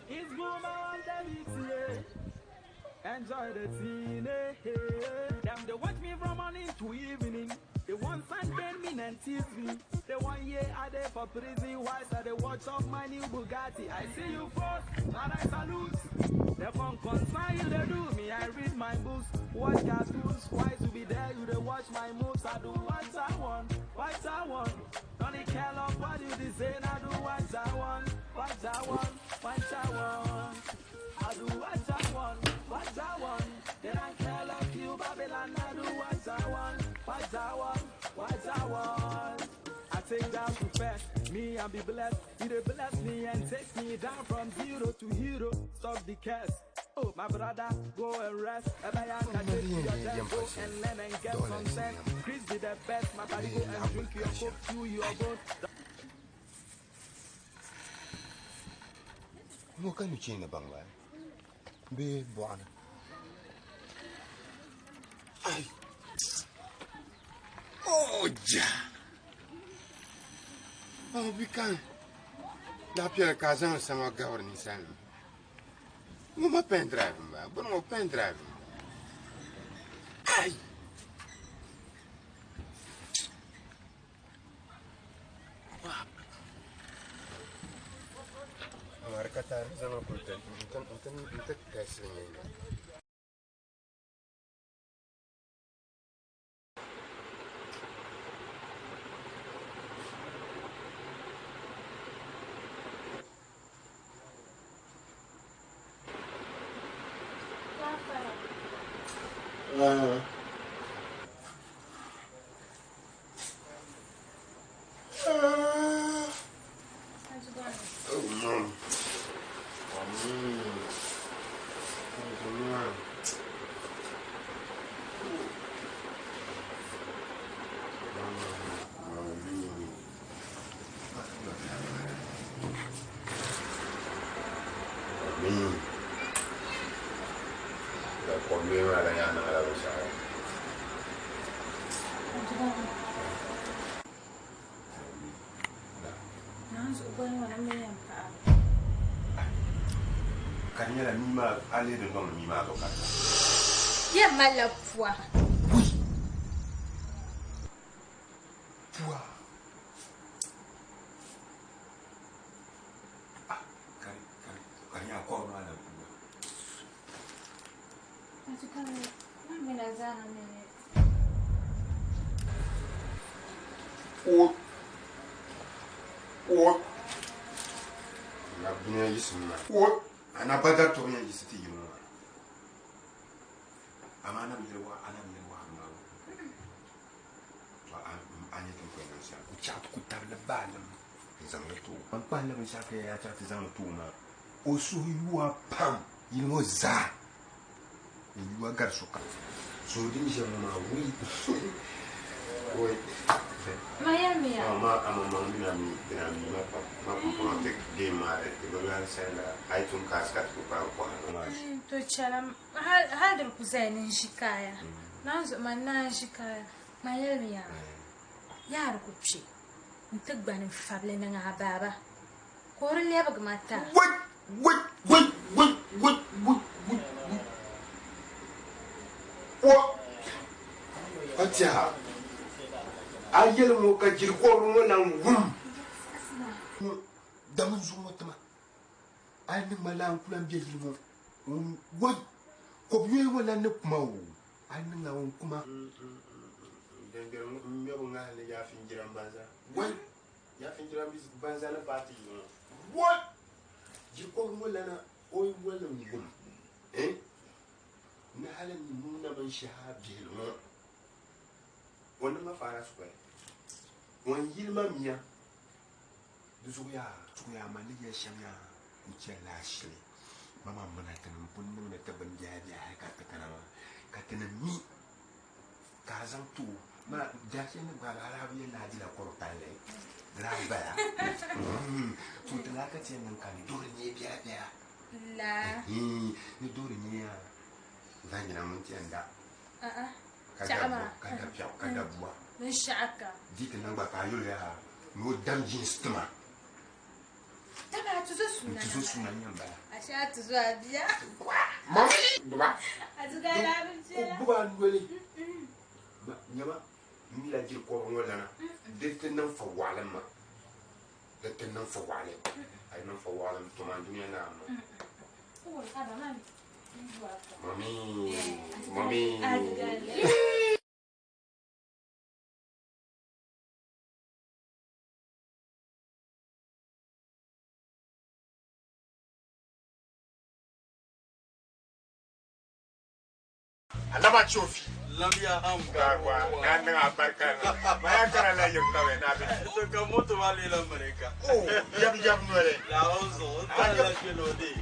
S4: It's boom on the beat, yeah. Enjoy the scene, eh. Them they watch me from morning to evening. They want sand me and tease me. They 1 year I there for prison. Why so they watch off my new Bugatti? I see you first, and I salute. They from concern you they do me. I read my books, watch cartoons. Why to be there? You they watch my moves. I do what I want, what I want. Don't care of what you say. I do what I want, what I want, what I want. I do what I want, what I want. Then I care of you, Babylon. I do what I want, what I want, what I want. I take down to fast, me and be blessed. You dey bless me and take me down from zero to hero. Stop the curse. Oh, my brother, go and rest. Ebayaka, take your death, go and learn and get some sense. Chris be the best, my body go and drink your coke to your bone.
S2: Mo ka nu chini bang ba? Be buana. Ai. Oh ja. Oh bikan. La piela casa sama gawar ni san. Mo ma pen drive ba. Bon mo pen drive. Ai. Markata zama kulta intan intan intan tasiri ne.
S6: Ya mala pua.
S2: Oui. Pua. Ah, kari kari kari ya ko no ala pua.
S6: Atukana, mimi na zaha mimi.
S2: O. O. Na dunya yisimma. O. Ana badar to nya yisiti yimo. Ama ana mi wa ana mi wa ma. To A nyɛ din kuli niŋ shɛm. Ku chaɣ ti ku tabili baalim n-zaŋ li ti o. Ban kpahimla binshɛɣu ka ya chaɣ ti zaŋ li ti o maa, o suhu yuwa pam yili ŋɔ zaa. O yuwa gari sokam. So din ʒiya ŋɔ maa, wui! Wui!
S6: Ma yɛlimiya.
S2: Amaa amaŋmaŋ mi na mi di na mi ma pam. Ma pumpɔŋɔ ti game maa di ti bi lahi salinda a yi tum kaasi ka ti ku kpalim kɔhiri maa.
S6: To chɛla hali di bi ku zaya ni n ʒi kaaya. Naanzuhi zuɣu man naan ʒi kaaya. Ma yɛlimiya, yaa di ku kpe n-ti gbani n-fabili niŋ a baaba ka o di lɛbigi ma ti a.
S2: Wui! Wui! Wui! Wui! Wui! Wui! Wui! Wui! Wɔ! A tɛha, a yɛli ŋɔ ka jirikɔbiri ŋɔ lan wum. Dama n zuɣu ŋɔ tima, a yi niŋ ma laa n-ku lan be yili ŋɔ. Wai! Kɔbiyoli ŋɔ lan ni kuma o, a yi niŋ a ŋun kuma. Dɛndɛri ŋɔ ŋmɛbu ŋahili ni Yaafinjirambanza. Wai! Yaafinjirambanza ni paai ti yili ŋɔ. Wai! Jirikɔbiri ŋɔ lana o yi wali n-wum, eh? Ni hali ni ŋun na bin shɛha bihili ŋɔ, o niŋ ma faara sukɔli. Ŋun yili ma mia, di zuɣu yaa, zuɣu yaa man ni yɛli shɛm yaa, n chɛlila ashili. Mama mana ti ni pun niŋdi ti bin biɛhi biɛhi hali ka ti kana maa, ka ti ni mi ka a zaŋ ti o. Ma biɛhi shɛli ni gbaai ba hali a bi yɛli ni a dila kɔr palli, di daa bala. To ti lahi ka ti yɛn niŋ ka ni dori nyɛ biɛla biɛla.
S6: La.
S2: Ni dori nyɛ yaa vaŋjina ŋun ti yɛn da. Ka da bua, ka da piɛɣu, ka da bua.
S6: Binshɛɣu kam.
S2: Di ti niŋ gba ka a yuli yaa ni o dam jeans tima.
S6: Dama a tuzo suuna.
S2: N tuzo suuna n-yɛn bala.
S6: A shee a tuzo a bia.
S2: Mami! Gbuba.
S6: A tuzo a laa bin viɛla.
S2: O gbuba a noli. Nyama, m mi la jiri kɔbiri ŋɔ lana. Di ti niŋ fa waɣilim ma. Di ti niŋ fa waɣilim. A yi niŋ fa waɣilim tuma dunia naam ma. Mami! Mami! Alama chofi.
S3: Lamia ham
S2: Gagwa, na niŋ a barika niŋ. Maya kara la yim ka bɛ na bɛ.
S3: To ka moto maa leela America.
S2: Oh, yab yab noli.
S3: La o zuɣu, n tari la kpɛla o dee.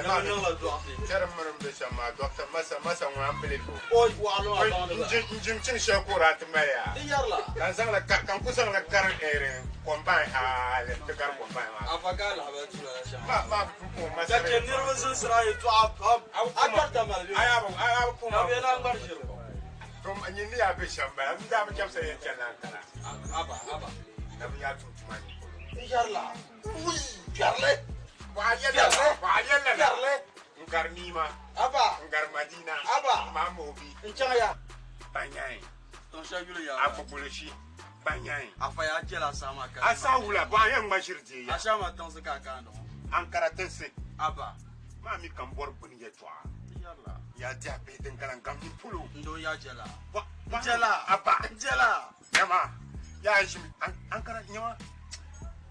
S3: Na bi niŋla dɔɣite.
S2: Tɛri miri m be shɛm maa, Doctor Masa, Masa ŋun unbelievable.
S3: O waɣila maa baŋdi ba.
S2: N jim chiŋ shɛli ka o daa ti mali ya.
S3: Di yɛrila.
S2: Ka n zaŋli ka, ka n ku zaŋli kari combine hali n ti gari combine maa.
S3: Afa ka a lahabali tula la shɛm.
S2: Ma, ma bi pun Masa
S3: Ka chɛ niriba ziŋsira yɛltɔɣa pam. A gbarita mali bɛ.
S2: A yaa bi, a yaa bi pun
S3: Ka bɛ naan gbari ʒiri.
S2: To nyin ni yaa be shɛm bala, n daa bi chɛbisa yɛn chani la n kana.
S3: Aba, aba.
S2: Na bi yaa tum tuma ni polo.
S3: N yɛrila.
S2: Wui!
S3: Kpɛrili.
S2: Bɔɣa yɛlli la. Bɔɣa yɛlli la.
S3: Kpɛrili.
S2: N gari Nima.
S3: Aba.
S2: N gari Madina.
S3: Aba.
S2: Maa Obi.
S3: N chaŋ ya.
S2: Banyayi.
S3: Tiŋ shɛli yuli yaa.
S2: Akpokpoloshi. Banyayi.
S3: Afa yaa chɛla asaa maa ka.
S2: Asaa wula bɔɣa yɛn ŋma ʒiri deei ya.
S3: Asaa maa tiŋsi ka a kaandi ŋɔ.
S2: Ankara tinsi.
S3: Aba.
S2: Maa mi ka n bɔri buni yɛltɔɣa.
S3: N yɛrila.
S2: Yaa diɛhi bihi din gala n gam nyin polo.
S3: N doo yaa jɛla.
S2: Bɔ-
S3: Jɛla.
S2: Aba.
S3: Jɛla.
S2: Nyama. Yaa ʒimi. Ankara nyama.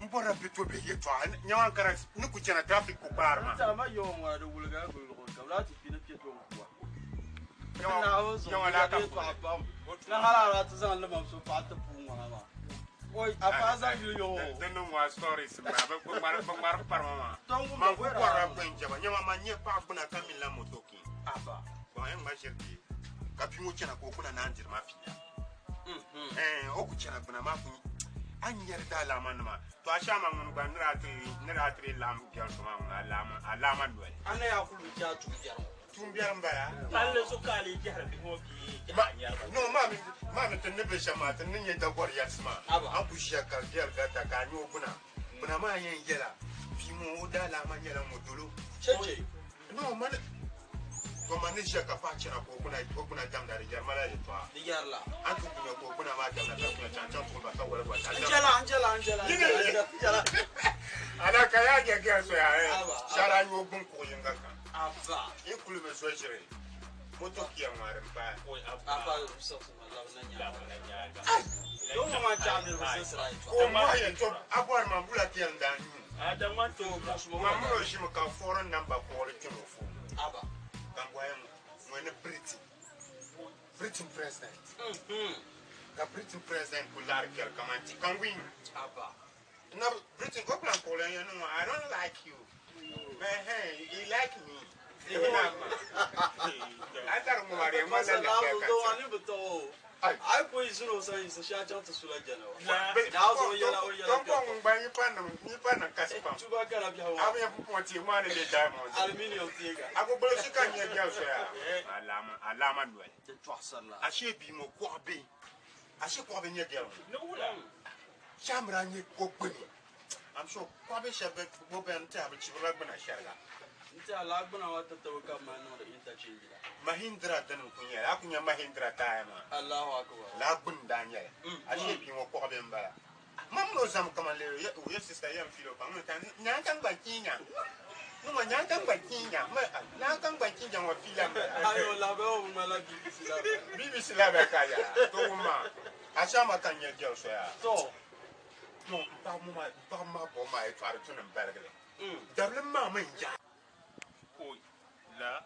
S2: N bɔrila bɛ to bihi yɛltɔɣa. Nyama Ankara ni ku chana traffic ku kpaari ma.
S3: N tɛha ma yɔɔ ŋɔ di wuliga guli luɣuli ka bɛ daa ti pini kpe to n kuwa.
S2: Nyama-
S3: Naawuni zuɣu
S2: nyama laa ka
S3: yɛltɔɣa pam. Na hali a daa ti zaŋ limam so paɣa ti puu ŋɔna maa. Oi, a paɣa zaŋ yuli yɔɔ.
S2: Din niŋ ŋɔ stories maa, bɛ ŋmari bɛ ŋmari parima maa.
S3: Tɔ n wum
S2: Man
S3: ba
S2: ku
S3: wɛra
S2: bɔrila
S3: maa.
S2: gbɛn jɛba. Nyama man nyɛ paɣa gbuna ka mi la moto kin.
S3: Aba.
S2: Bɔn yɛn ŋma ʒiri deei. Ka bia ŋɔ chana ka o kuna naan diri ma fiya. O ku chana gbuna maa ku a nyɛri daa laama nima. To a shɛŋa maa ŋun gba ni daa tiri laɣim biɛri so maa ŋun a laama noli.
S3: A na yaa kuli bi chɛ a tuun biɛri ŋɔ.
S2: Tuun biɛri m-bala.
S4: Palli zuɣu ka a lee jɛhiri bihi ŋɔ bee jɛhiri a nyɛri ba?
S2: No, maa mi ti ni be shɛm maa, ti ni nyɛ dagɔri yɛlisi maa.
S3: Aba.
S2: A ku ʒiya ka biɛri garita ka a nyɛ o gbuna. Gbuna maa yɛn yɛla, bia ŋɔ o daa laama nyɛla ŋɔ dolo.
S3: Cheche.
S2: No, ma ni, to ma ni ʒiya ka paɣa chana ka o gbuna damda di yɛri ma la yɛltɔɣa.
S3: Di yɛrila.
S2: An ti ku nya ka o gbuna maa damda ka gbuna chaŋ chaŋ tuɣili ba ka wali ba.
S3: N jɛla, n jɛla, n jɛla, n jɛla, n jɛla.
S2: Ala ka yaa nyɛ gɛri soya, eh.
S3: Aba.
S2: Shara nyɛ o gbuni kuɣu yinga kam.
S3: Aba.
S2: Yi kuli bi so ʒiri. Moto kiya ŋmari m-paai.
S4: Oi, aba.
S3: Aba, siɣisi ma, labi na nyaaŋa.
S4: Labi na nyaaŋa.
S2: Ai!
S3: Doo ŋɔ maa chaɣ niriba siɣisira yɛltɔɣa.
S2: Ka o mɔhi yɛltɔɣa, a bɔri ma bula ti yɛn daa nyu.
S4: A da ŋmani ti o
S3: buɣisi ma
S2: Ma mini o ʒimi ka foreign number kɔɣili kpɛm o phone.
S3: Aba.
S2: Ka n bɔhi ŋɔ ni Britain. Britain president. Ka Britain president ku lari kpɛri kaman ti kan win.
S4: Abba.
S2: Na Britain ko plan ko len yenu I don't like you. But hey, he like me. Atar mu mare ma la la ka.
S4: Ani bito. Ai ko izuro sa isa sha cha to sula jana wa. Na zo yala o yala.
S2: Don ko ngba yi pa no ni pa na kasi pa.
S4: Tuba kala bi hawa.
S2: Abu ya pupo ti ma ne le diamond.
S4: Aluminium tiga.
S2: Ago bolo shi kan ye gel so ya. Alama alama mi wa.
S4: Te twasala.
S2: Ashe bi mo ko be. Ashe ko be nye gel.
S4: No wula.
S2: Shamra nye ko gbemi. I'm sure ko be shebe bo ben ta be chibra gbana sharga.
S4: Nti ala gbana wa tattawa ka ma no interchange la.
S2: Mahindra dan kunya la kunya Mahindra ta ma.
S4: Allahu akbar.
S2: La gun da nya. Ashe bi mo ko be mbala. Mam no zam kama le ye ye sister yam filo pa ngata nya kan ba kinya. No ma nya kan ba kinya ma na kan ba kinya wa fila ma.
S4: Ayo la be o ma la BBC la.
S2: BBC la be ka ya. To ma. Asha ma kan nye gel so ya.
S4: To.
S2: No ba mu ma ba ma bo ma e twar tun mbargle. Dable ma ma nja.
S9: Oi la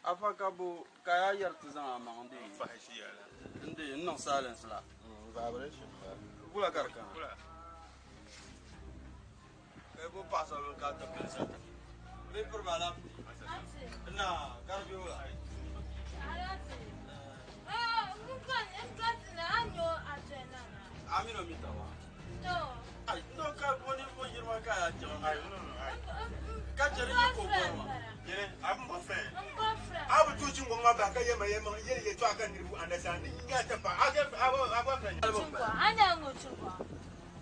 S4: Afa ka bo kaya yarti zan amandi.
S9: Fahishi yala.
S4: Ndi non silence la.
S1: Vibration.
S4: Bula karka.
S9: Bula.
S4: E bo pasa lo ka ta pensa. Be per bala. Na, karbi wala. Amino mitawa.
S6: No.
S4: Ai, no ka bo ni bo yirma ka ya jama.
S2: Ai, no no ai.
S4: Ka jere ni ko bo ma.
S2: Yere, abun bo friend.
S6: I'm boyfriend.
S2: Abu tuci ngonga ba ka yema yema yele ye to aka niribu understand. Nya ta pa aka abu abu friend.
S6: Anya ngochukwa.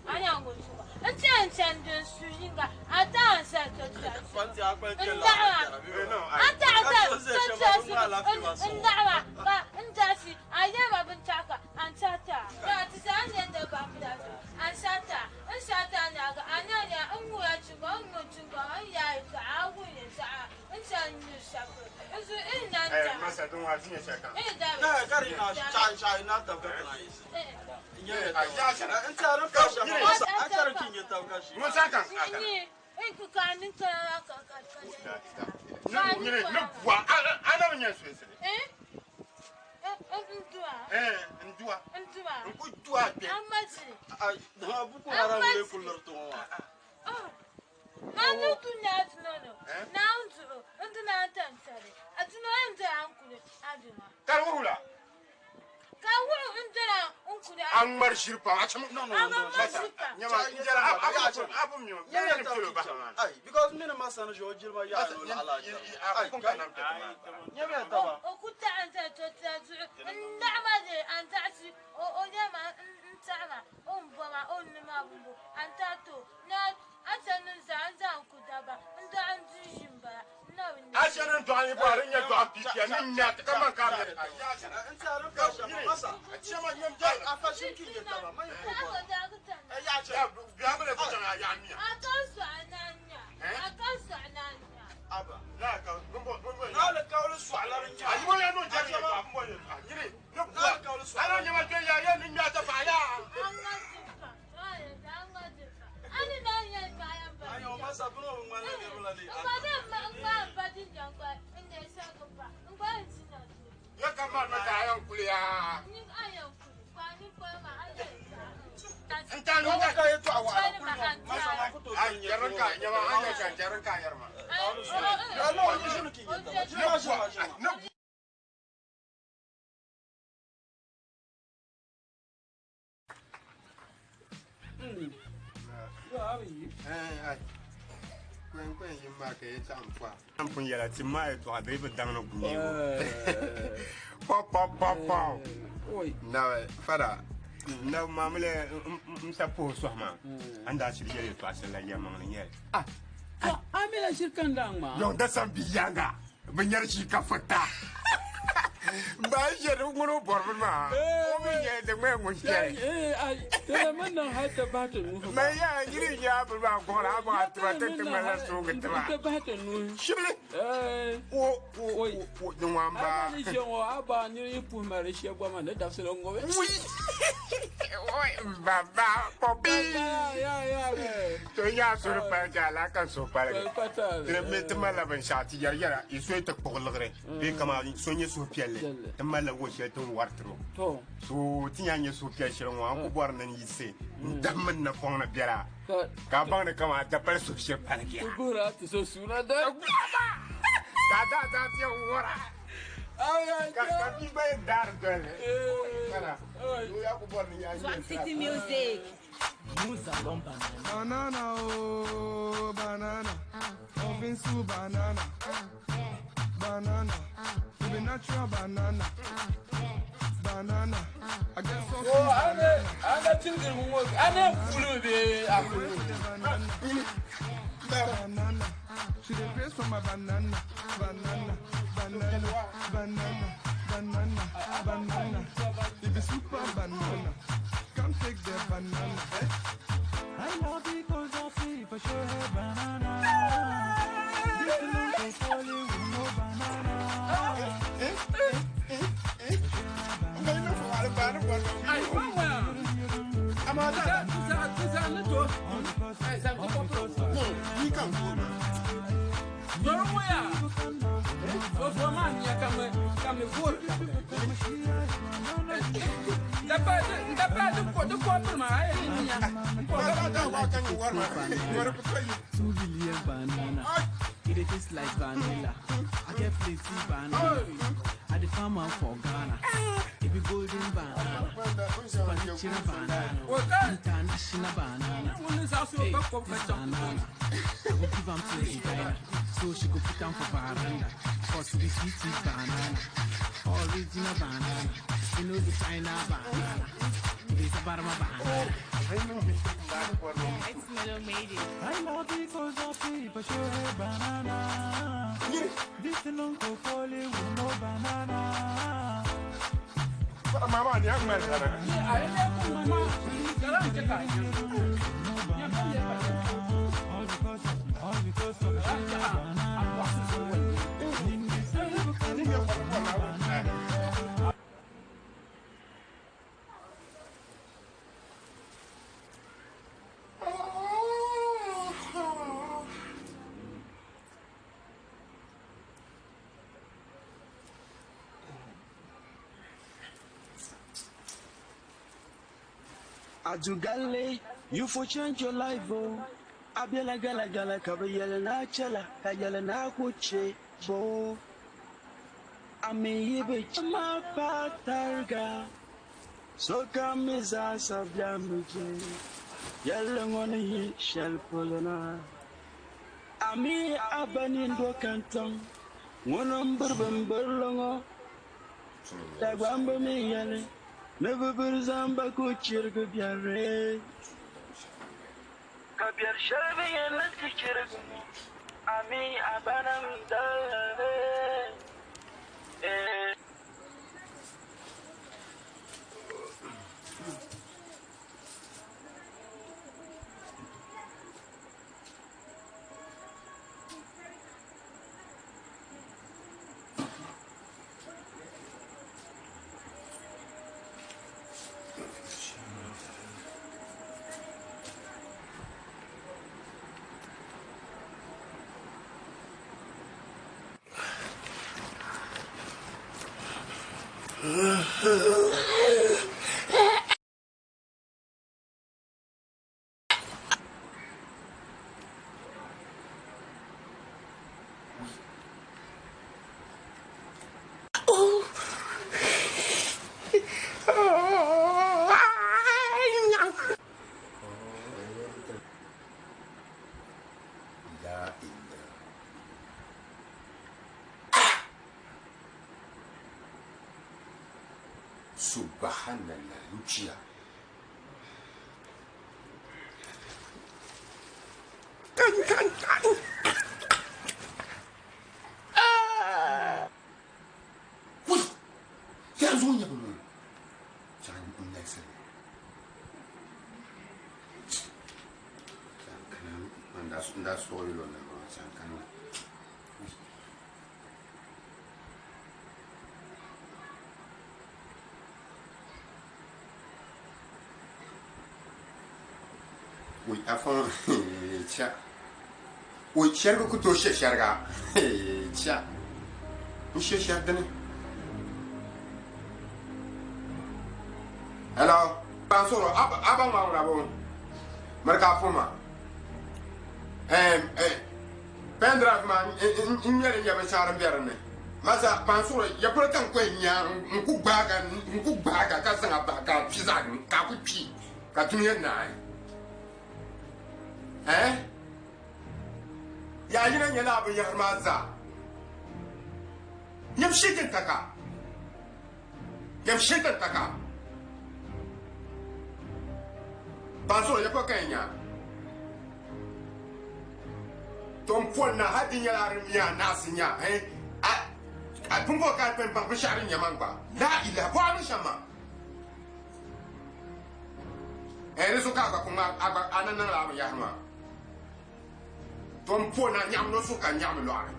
S6: Anya ngochukwa. Nti nchende suyinga ata nsa to
S4: Fanti akwa ke la.
S2: No,
S6: Ata ata to ndawa ba ndasi ayema bintaka antata. Ba ti sa anya ba mda. Ansata, nsata nyaga anya ngu ya chukwa ngu chukwa ya ta awu ye sa. Ncha nyu shaku. Nzu inna
S2: Eh,
S6: nta.
S2: masa don wa tinya shaka.
S6: Eh, da.
S4: Na kari na chai chai na ta ka na isi. Nyere ta.
S2: Ya sha.
S4: Nti aron ka sha ma. An taro kinye ta ka shi.
S2: Mun saka.
S6: Ni, eh ku ka ni ka ka ka ka.
S2: Ne ne ne bua ana nya so ese.
S6: Eh? Eh, ndua.
S2: Eh, ndua.
S6: Ndua.
S2: Nku dua be.
S6: Amaji.
S4: Ai, na buku haram le kullar to wa.
S6: Oh. Manu tu nya atuno no. Na ndu, ndu na tantare. Atuno ndu ankule aduma.
S2: Kar wula.
S6: Ka wuru ndu na nkule.
S2: An mar shirpa a cham.
S4: No no
S6: Ama
S4: no.
S6: ma shirpa.
S2: Nyama njara abu abu mi.
S4: Nyere
S2: Ne
S4: ta
S2: filo ba.
S4: Ai, because mina masana jo jirma ya no la ala.
S2: Ai, kun kana mta.
S4: Nyere ta ba.
S6: Okuta anta tota zu. Ndama de anta si o o nyama ntama o mboma o nima bumbu anta to na ata nza nza nkudaba nda ndu jimba na ni.
S2: Asha nan to an yi ba ran ya to an pipiya ni nya ta kaman ka me.
S4: Nti aron ka sha ma masa.
S2: Chama nyam
S4: Ai,
S2: jara.
S4: afa shin kinye ta ba. Mai ko ba.
S6: Aka
S4: Ai ya ce.
S2: Ya biya bane ko tan ya miya.
S6: su ananya. Aka su ananya.
S4: Aba.
S2: La ka gumbo gumbo.
S4: Na le kawle su ala rin ya.
S2: Ayi mo ya no jari ba mo ya. Nyire. Ne
S4: Na
S2: bua.
S4: le kawle su.
S2: Ana nyama ke ya ya ni nya ta ba ya.
S6: Anga jifa. Anga jifa. Ani na nya ba ya ba.
S4: Ai, o masa buno ngwana ne rula ni.
S6: Ngwa de ma ngwa ba di ngwa nde sa ko pa. Ngwa nti na tu.
S2: Ya ka ma na ta yan kule ya.
S6: Ni ayo ku. Kwa ni kwa ma ayo ta.
S2: Nta no
S4: Ko
S2: ka.
S4: ka ye to awa ala kullu. Masa ma ko to
S2: Ai jaran ka nyama an ya sha jaran ka yarma.
S4: Ya no ni shinu kinye ta ba. Jima jima jima.
S2: Ne
S4: Yo abi.
S2: Eh ai. Kwen kwen yin ma ka ye ta mpa. An pun yala ti ma ye to a be dang no gunye. Po po po po.
S4: Oi.
S2: Na fara na mamle msa po so ma. Anda shiri yele to asala ya mang ni yele.
S4: Ah. Amina shirkan dang ma.
S2: Yon da san biyanga. Binyar shi ka fata. Ba shi ngono borbu ma. O mi nye de ngwe ngun kere.
S4: Eh, ai, tele man nan hatta ba ta nuhu.
S2: Ma ya ngiri ya bu ba ko ra ba ta ta ta ma la so ga ta ba.
S4: Ta ba ta nuhu.
S2: Shibli.
S4: Eh.
S2: Wo wo wo nwamba.
S4: Aba ni she wo aba ni ipu mare she gwa ma ne da se ngo be.
S2: Ui. Oi baba popi.
S4: Ya ya ya.
S2: To ya so pa ja la kan so pa le.
S4: Pata.
S2: Tre me te ma la ban sha ti yar yara iso ta kpogligre. Be kama so nye so pielle.
S9: Ti malila wo shɛli ti ni wari tiri o. So ti nya nyɛ suhupiɛlli shɛli ŋɔ, a ni ku bɔri ni n yiɣisi n-dahim n napɔŋ ni biɛla, ka a baŋ ni kaman a dapali suhu shiri paligiya. Ka a daa daa ti yɛn wara, ka bia gba yɛn daari doli li. Kana, doo yaa ku bɔri ni yaa nyɛ n-tiri a.
S10: Banana, oh, banana. Ovinsu banana. Banana. You be natural banana. Banana. I get so
S4: Oh, ane ane tingiri ŋɔ ane kuli bɛ a kuli.
S10: Banana. She dey grace for my banana. Banana. Banana. Banana. Banana. Banana. It be super banana. Come take the banana. Eh?
S11: I love because I see for sure hey, banana. This love is only with no banana.
S12: 2 billion banana. It dey taste like vanilla. I get plenty banana. I dey farm am for Ghana. It be golden banana, super natural banana, international banana. Hey, this banana, I go give am to Regina, so she go put am for veranda. Cause it be sweet, sweet banana, original banana. You know the China banana, it is a Barma banana.
S6: It's Mellow made it.
S11: I love because I see for sure hey, banana. This uncle Polly with no banana.
S2: Mama ni an ŋmɛri kana.
S11: All because of banana.
S13: Adugale, you for change your life, oh. Abiela gala gala kabe yele na chela, ka yele na kuche, bo. Ami yibe chama patarga. So kamiza sabyamuje. Yele ngone yi shel polona. Ami abani ndo kanton. Ngono mburbum burlongo. Tagwamba mi yele. Never been zamba kuchirgu biare. Kabir sharbi yele tichirgu. Ami abanam dale. Eh.
S2: Subhanallah, Lucia. Kan kan kan. Ah. Wui. Ya zo nya bu. Chan next. Chan kana nda nda so yilo na chan kana. Wui afan cha. Wui shɛriga ku tooi shɛ shɛriga cha. N shɛ shɛri dini.
S9: Hello. Pansoro, aba ŋma ŋuna bo. Mari ka fuma. Pen drive ma n nyɛli nyɛ binshɛɣu din bɛ dinni. Masa pansoro ya polo ka n ku yɛn nya n ku gbaaga n ku gbaaga ka zaŋ a bahi ka a kpi zaɣ ka a ku kpi ka dunia naai. Eh? Yaa yina nyɛla a binyahari maa zaa. Nyam shee taka. Nyam shee taka. Pansoro ya polo ka yɛn nya. To n poli na hali di nyɛla di nya naɣisi nya eh a a pumpɔŋɔ ka a kpɛ n baŋ binshɛɣu din nyɛ man gba la ilaha bɔɣa ni shɛm maa eh di zuɣu ka a gba ku ŋma a gba a na niŋla a binyahari maa to n poli na nyaɣim no suhu ka n nyaɣimi lɔɣiri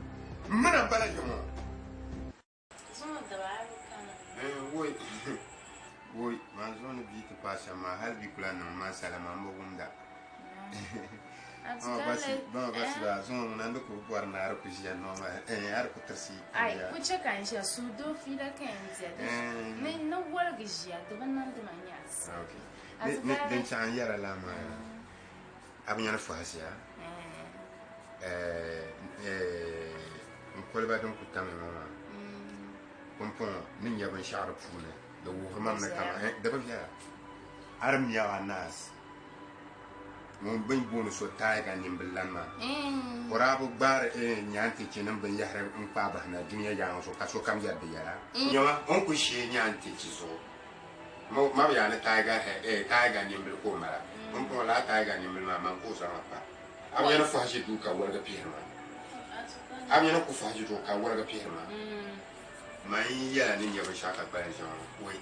S9: m mina n bala yiŋɔ. Woi woi man zuɣu ni bia ti paai shɛm maa hali bia ku lahi niŋ man salima m bi wumda bama zuŋɔ ŋuna n di ku bɔri ni a di ku ʒiya nɔma a di ku tirisi
S6: Ai, ku chɛ ka n ʒiya suhudoo fiila ka yɛn diya ni ni woligi ʒiya di bi niŋdi ma nyaɣisi.
S9: Din chaɣ n yɛra laa maa a bi nyani fɔhisiya n koliba din ku tamya ŋɔ maa pumpɔŋɔ ni nya binshɛɣu di puuni di wuhiri ma mi kaman di bi viɛla a di miɛɣu a naas ŋun bɛ ni booni so taiga nimbil lan maa o daa bi gbaari nyaantichi nim binyahari n-kpaai bahi na dunia yaaŋa zuɣu ka sokam yɛri di yɛla. Nyama, o ni kul shee nyaantichi zuɣu ma bi yaa ni taiga nimbil ka o mala. Pumpɔŋɔ lala taiga nimbil maa man ka o zaŋ li kpa. A bi nya ni fɔhi ʒi duu ka woligi pihiri ma? A bi nya ni ku fɔhi ʒi duu ka woligi pihiri ma? Man yɛla ni nya binshɛɣu ka kpalim ʒiɛm ŋɔ, woi.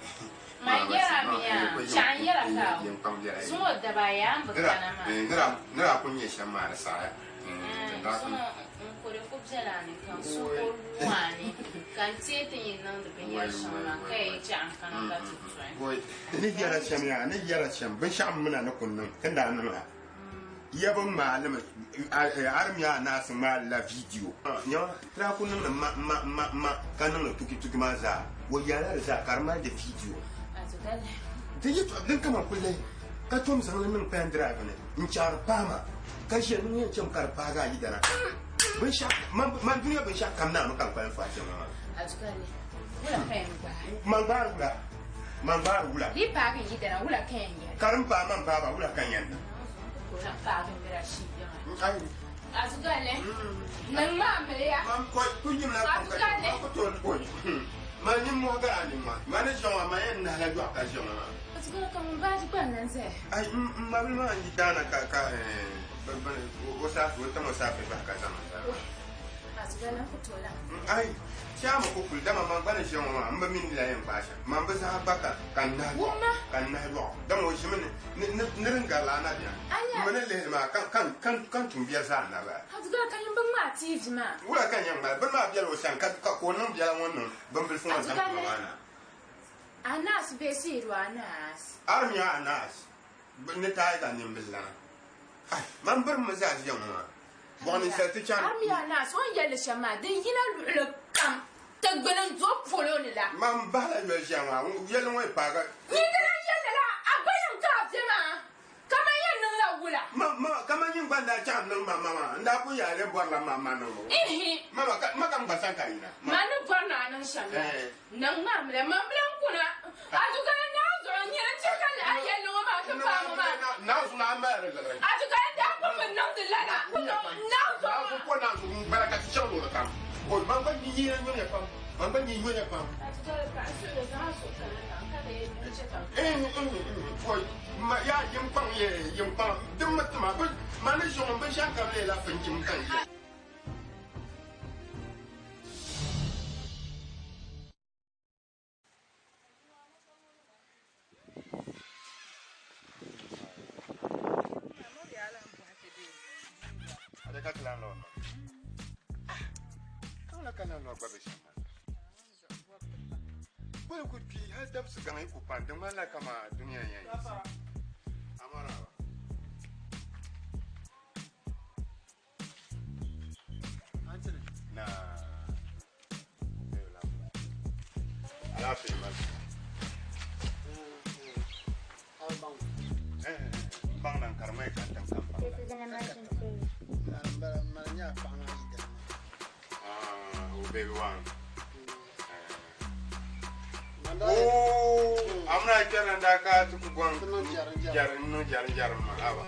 S6: Man yɛra mi yaa, chɛɣu n-yɛra ka zuŋɔ daba yaa m-bi kana maa.
S9: Ni daa kul nya shɛm maa di saɣiya.
S6: Zuŋɔ n kɔre ku bela a ni ka n suhu kul lu a ni, ka n teei ti yi niŋdi binyɛr shɛŋa maa ka yi chɛɣu n-kana ka ti tɔhi.
S9: Ni yɛra shɛm yaa, ni yɛra shɛm, binshɛɣu m mina ni ku niŋ, ti ni daa niŋ la. Ya bi ŋmaali mi, a di mi a naasi ŋmaali la vidiyo. Nyama, ti daa kuli niŋdi ma, ma, ma, ma, ka niŋdi tuki tuki maa zaa. O yaala di zaa ka di mali di vidiyo. Di yi din kama kuli lihi, ka tom zaŋ li niŋ pen drive ni n-chaɣiri paai ma, ka ʒiya ni ŋun yɛn cham ka di paagi a yidana. Binshɛɣu, man, man dunia binshɛɣu kam naami ka n kpalim faai cham maa. Man gbaari wula? Man gbaari wula? Ka din paai man baaba wula ka n yɛn niŋ? Man nimmohi gari a nimmohi. Man ni ʒiya ŋɔ man yɛn nahila yɔɣu ka ʒiya ŋɔ maa. Ai, m mabili maa n-yi daana ka ka o saafi o tam o saafi bahi ka zaŋ Ai, chaama ku kuli dama man gba ni ʒiya ŋɔ maa m bi mi ni la yɛn gbaai shɛm. Man bi zaɣa gba ka ka n nahi lɔɣu ka n nahi lɔɣu dama o ʒimi ni ni ni din garila a na bɛni. M mi ni lihili maa ka ka ka ka n tum biɛri zaa na bala. Wula ka n yɛn ŋmali? Bini maa bela o sani ka ka ka o niŋ biɛla ŋɔ niŋ bimbilifu ŋɔ zaŋ ti ma maa na. Arimiya Anas ni taiga nimbili lana. Ai, man birim mi zaa ʒiya ŋɔ maa. Bɔɣu ninsal ti chani.
S6: Arimiya Anas o ni yɛli shɛm maa, di yina luɣili kam ti gbuni n-do polo ni la.
S9: Man bahila yoli ʒiya ŋɔ maa, yɛlli ŋɔ yi paagi.
S6: Nyin di lan yɛli lala, a gba yɛm ka a be maa, kaman yɛn niŋla wula?
S9: Ma, ma, kaman nyin gba n-daa chaŋ n-niŋ ma ma maa, n daa pun yaa lee bɔrila ma ma niŋbu.
S6: Ihi.
S9: Ma, ma ka, ma ka m ba sani ka a yina.
S6: Ma ni bɔri ni a niŋ shɛm la, niŋ ma mi la, man bi lan kuna. A dukana naa zuɣu nyini n-chɛ ka a yɛlli ŋɔ maa ti paai ŋɔ maa.
S9: Naa zuɣu a mali di liɣiri.
S6: A dukana daa pun bi niŋdi lala. Naa zuɣu.
S9: Naa zuɣu pɔ naa zuɣu m-bala ka ti chaŋ luɣili kam. Oi, man gba nyin yina nyonya pam. Man gba nyin nyonya pam.
S6: A dukana paɣa suhuri zaŋ a suhu kana na ka di n-chɛ ka.
S9: Oi, ma yaa yim kpaŋ ye yim kpaŋ din mi tima bi ma ni ʒi ŋɔ binshɛɣu kam leela finjim ka n ye. N baŋda n karima yi ka tiŋ kam baŋda.
S1: Mani mani nyɛ a paɣa maa yidana maa.
S9: Ah, o baby one.
S1: Mani
S9: Oh, amuna kpɛri n daa ka ti ku gɔŋ
S1: Ti niŋ jɛrim jɛrim.
S9: jɛrim niŋ jɛrim jɛrim maa haba.